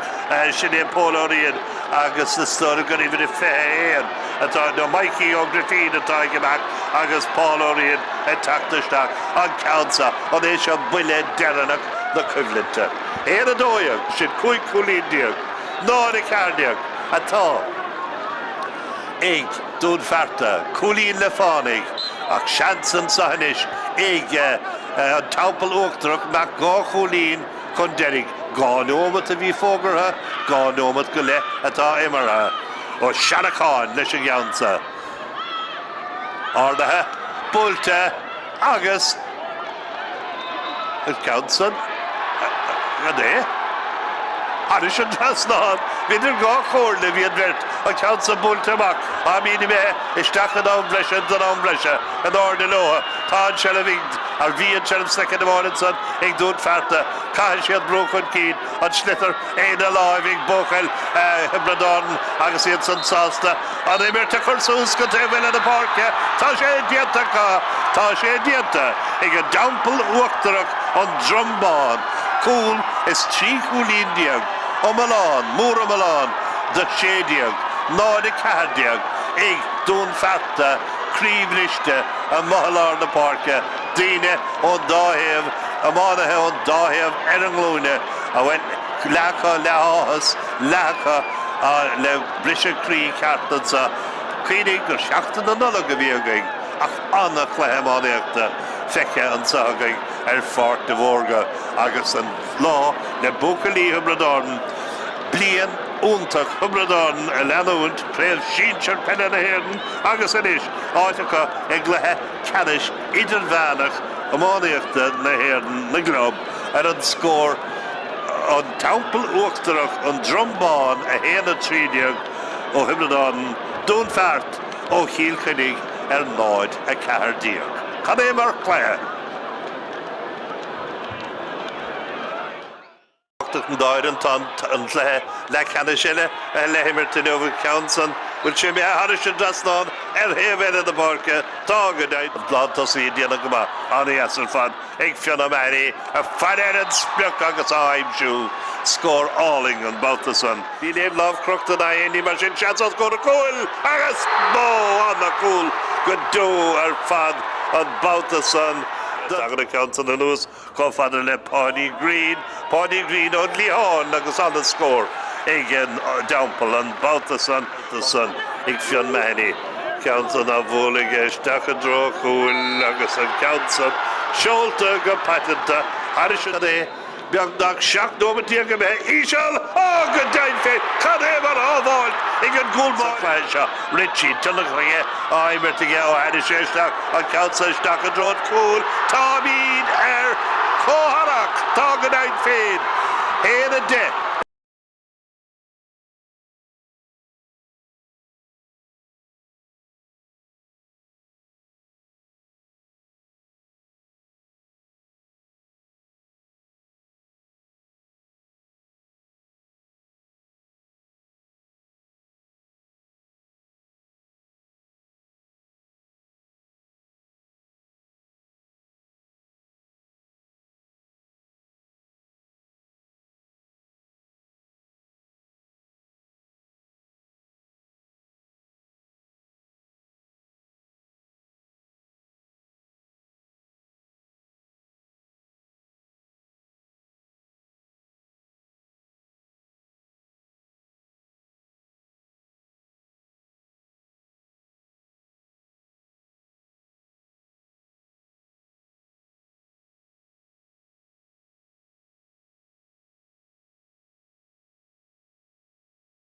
sin é Pól Ó Riain agus is dóigh gur uimhir 21 atá, nó Mikey Ó Grifín atá ag imeacht agus Paul Ó Riain ag teacht isteach. An ceann seo, an é seo buille deireanach na coimhlinte? 1, 12, sin 15 cúilín, 0, 14 atá. ag Dún Fearta, cúilín le fánaidh, ach seans anseo anois ag an Teampall Uachtarach mbeadh 2 chúilín chun deiridh. 2 nóimeat a bhí fógartha, 2 nóimeat go leith atá imeartha. Ó Seanacháin leis an gceann seo. Ardaithe, buailte agus. An ceann san, an é? Thairis an trasnán, idir dhá chomhairle a bhí an bheirt, an ceann san buailte amach, táimid imithe isteach in am bhreise den am bhreise, in airde leo. Tá an tseilbh ag, ar bhí an tseilbh soicind amháin ansan ag Dún Fearta. Caithfidh siad brú chun cinn, an sliotar ina láimh ag buachaill Thiobraid Árann agus iad san sásta. An imirt a chur suas go taobh eile na páirce, tá sé déanta acu! Tá sé déanta ag an dTeampall Uachtarach, an Drom Bán, cúl is 13 chúilín, iomlán, móriomlán de 16, 0, 14 ag Dún Fearta, croíbhriste amuigh i lár na páirce, daoine ón dá thaobh, iománaithe ón dá thaobh ar a nglúine, bhuel, leath acu le háthas, leath acu le briseadh croí ceart anseo. Cuimhnigh gur Seachtain na Nollag a bhí againn ach an-chluiche iománaíochta feicthe anseo againn ar Pháirc de Mhórdha agus an lá le buachaillí Thiobraid Árann bliain iontach Thiobraid Árann a leanúint, Craobh Sinsir Peile na hÉireann agus anois áit acu i gcluiche ceannais idirmheánach iománaíochta na hÉireann na gclub ar an scór An Teampall Uachtarach, An Drom Bán, 1, 13 ó Thiobraid Árann, Dún Fearta ó Chill Chainnigh ar 0, 14. Cad é mar chluiche! Tábhachtach don dá fhoireann. Tá an cluiche leathcheannais eile le himirt inniu, an ceann san. Bhfuil sé imithe thairis an dtrasnán ar thaobh eile na páirce? Tá go deimhin. An lántosaí ag déanamh go maith. An-dheas ar fad ag Fionn O'Mahony ag faire ar an sprioc agus á aimsiú. Scór álainn an babhta san. Níl aon lámh crochta ná aon ní mar sin. Seans os comhair an chúil agus ó! Ana-chúl go deo ar fad an babhta san. Tagann an ceann san anuas chomh fada le Páidí Greene. Páidí Greene ón gcliathán agus ana-scór ag an dTeampall an babhta san. San ag Fionn Mahony. Ceann san á bhualadh aige isteach i dtreo an chúil agus an ceann san seolta go paiteanta thairis an é. Beagnach 17 nóimeat imithe. Íseal! Á, go deimhin féin! Cad é mar shábháilt ag an gcúl báire sa chluiche seo. Richie, tionchar aige á imirt aige ó tháinig sé isteach, an ceann san isteach i dtreo an chúil. Táimid ar comhtharrac! Tá go deimhin féin! 1, 10.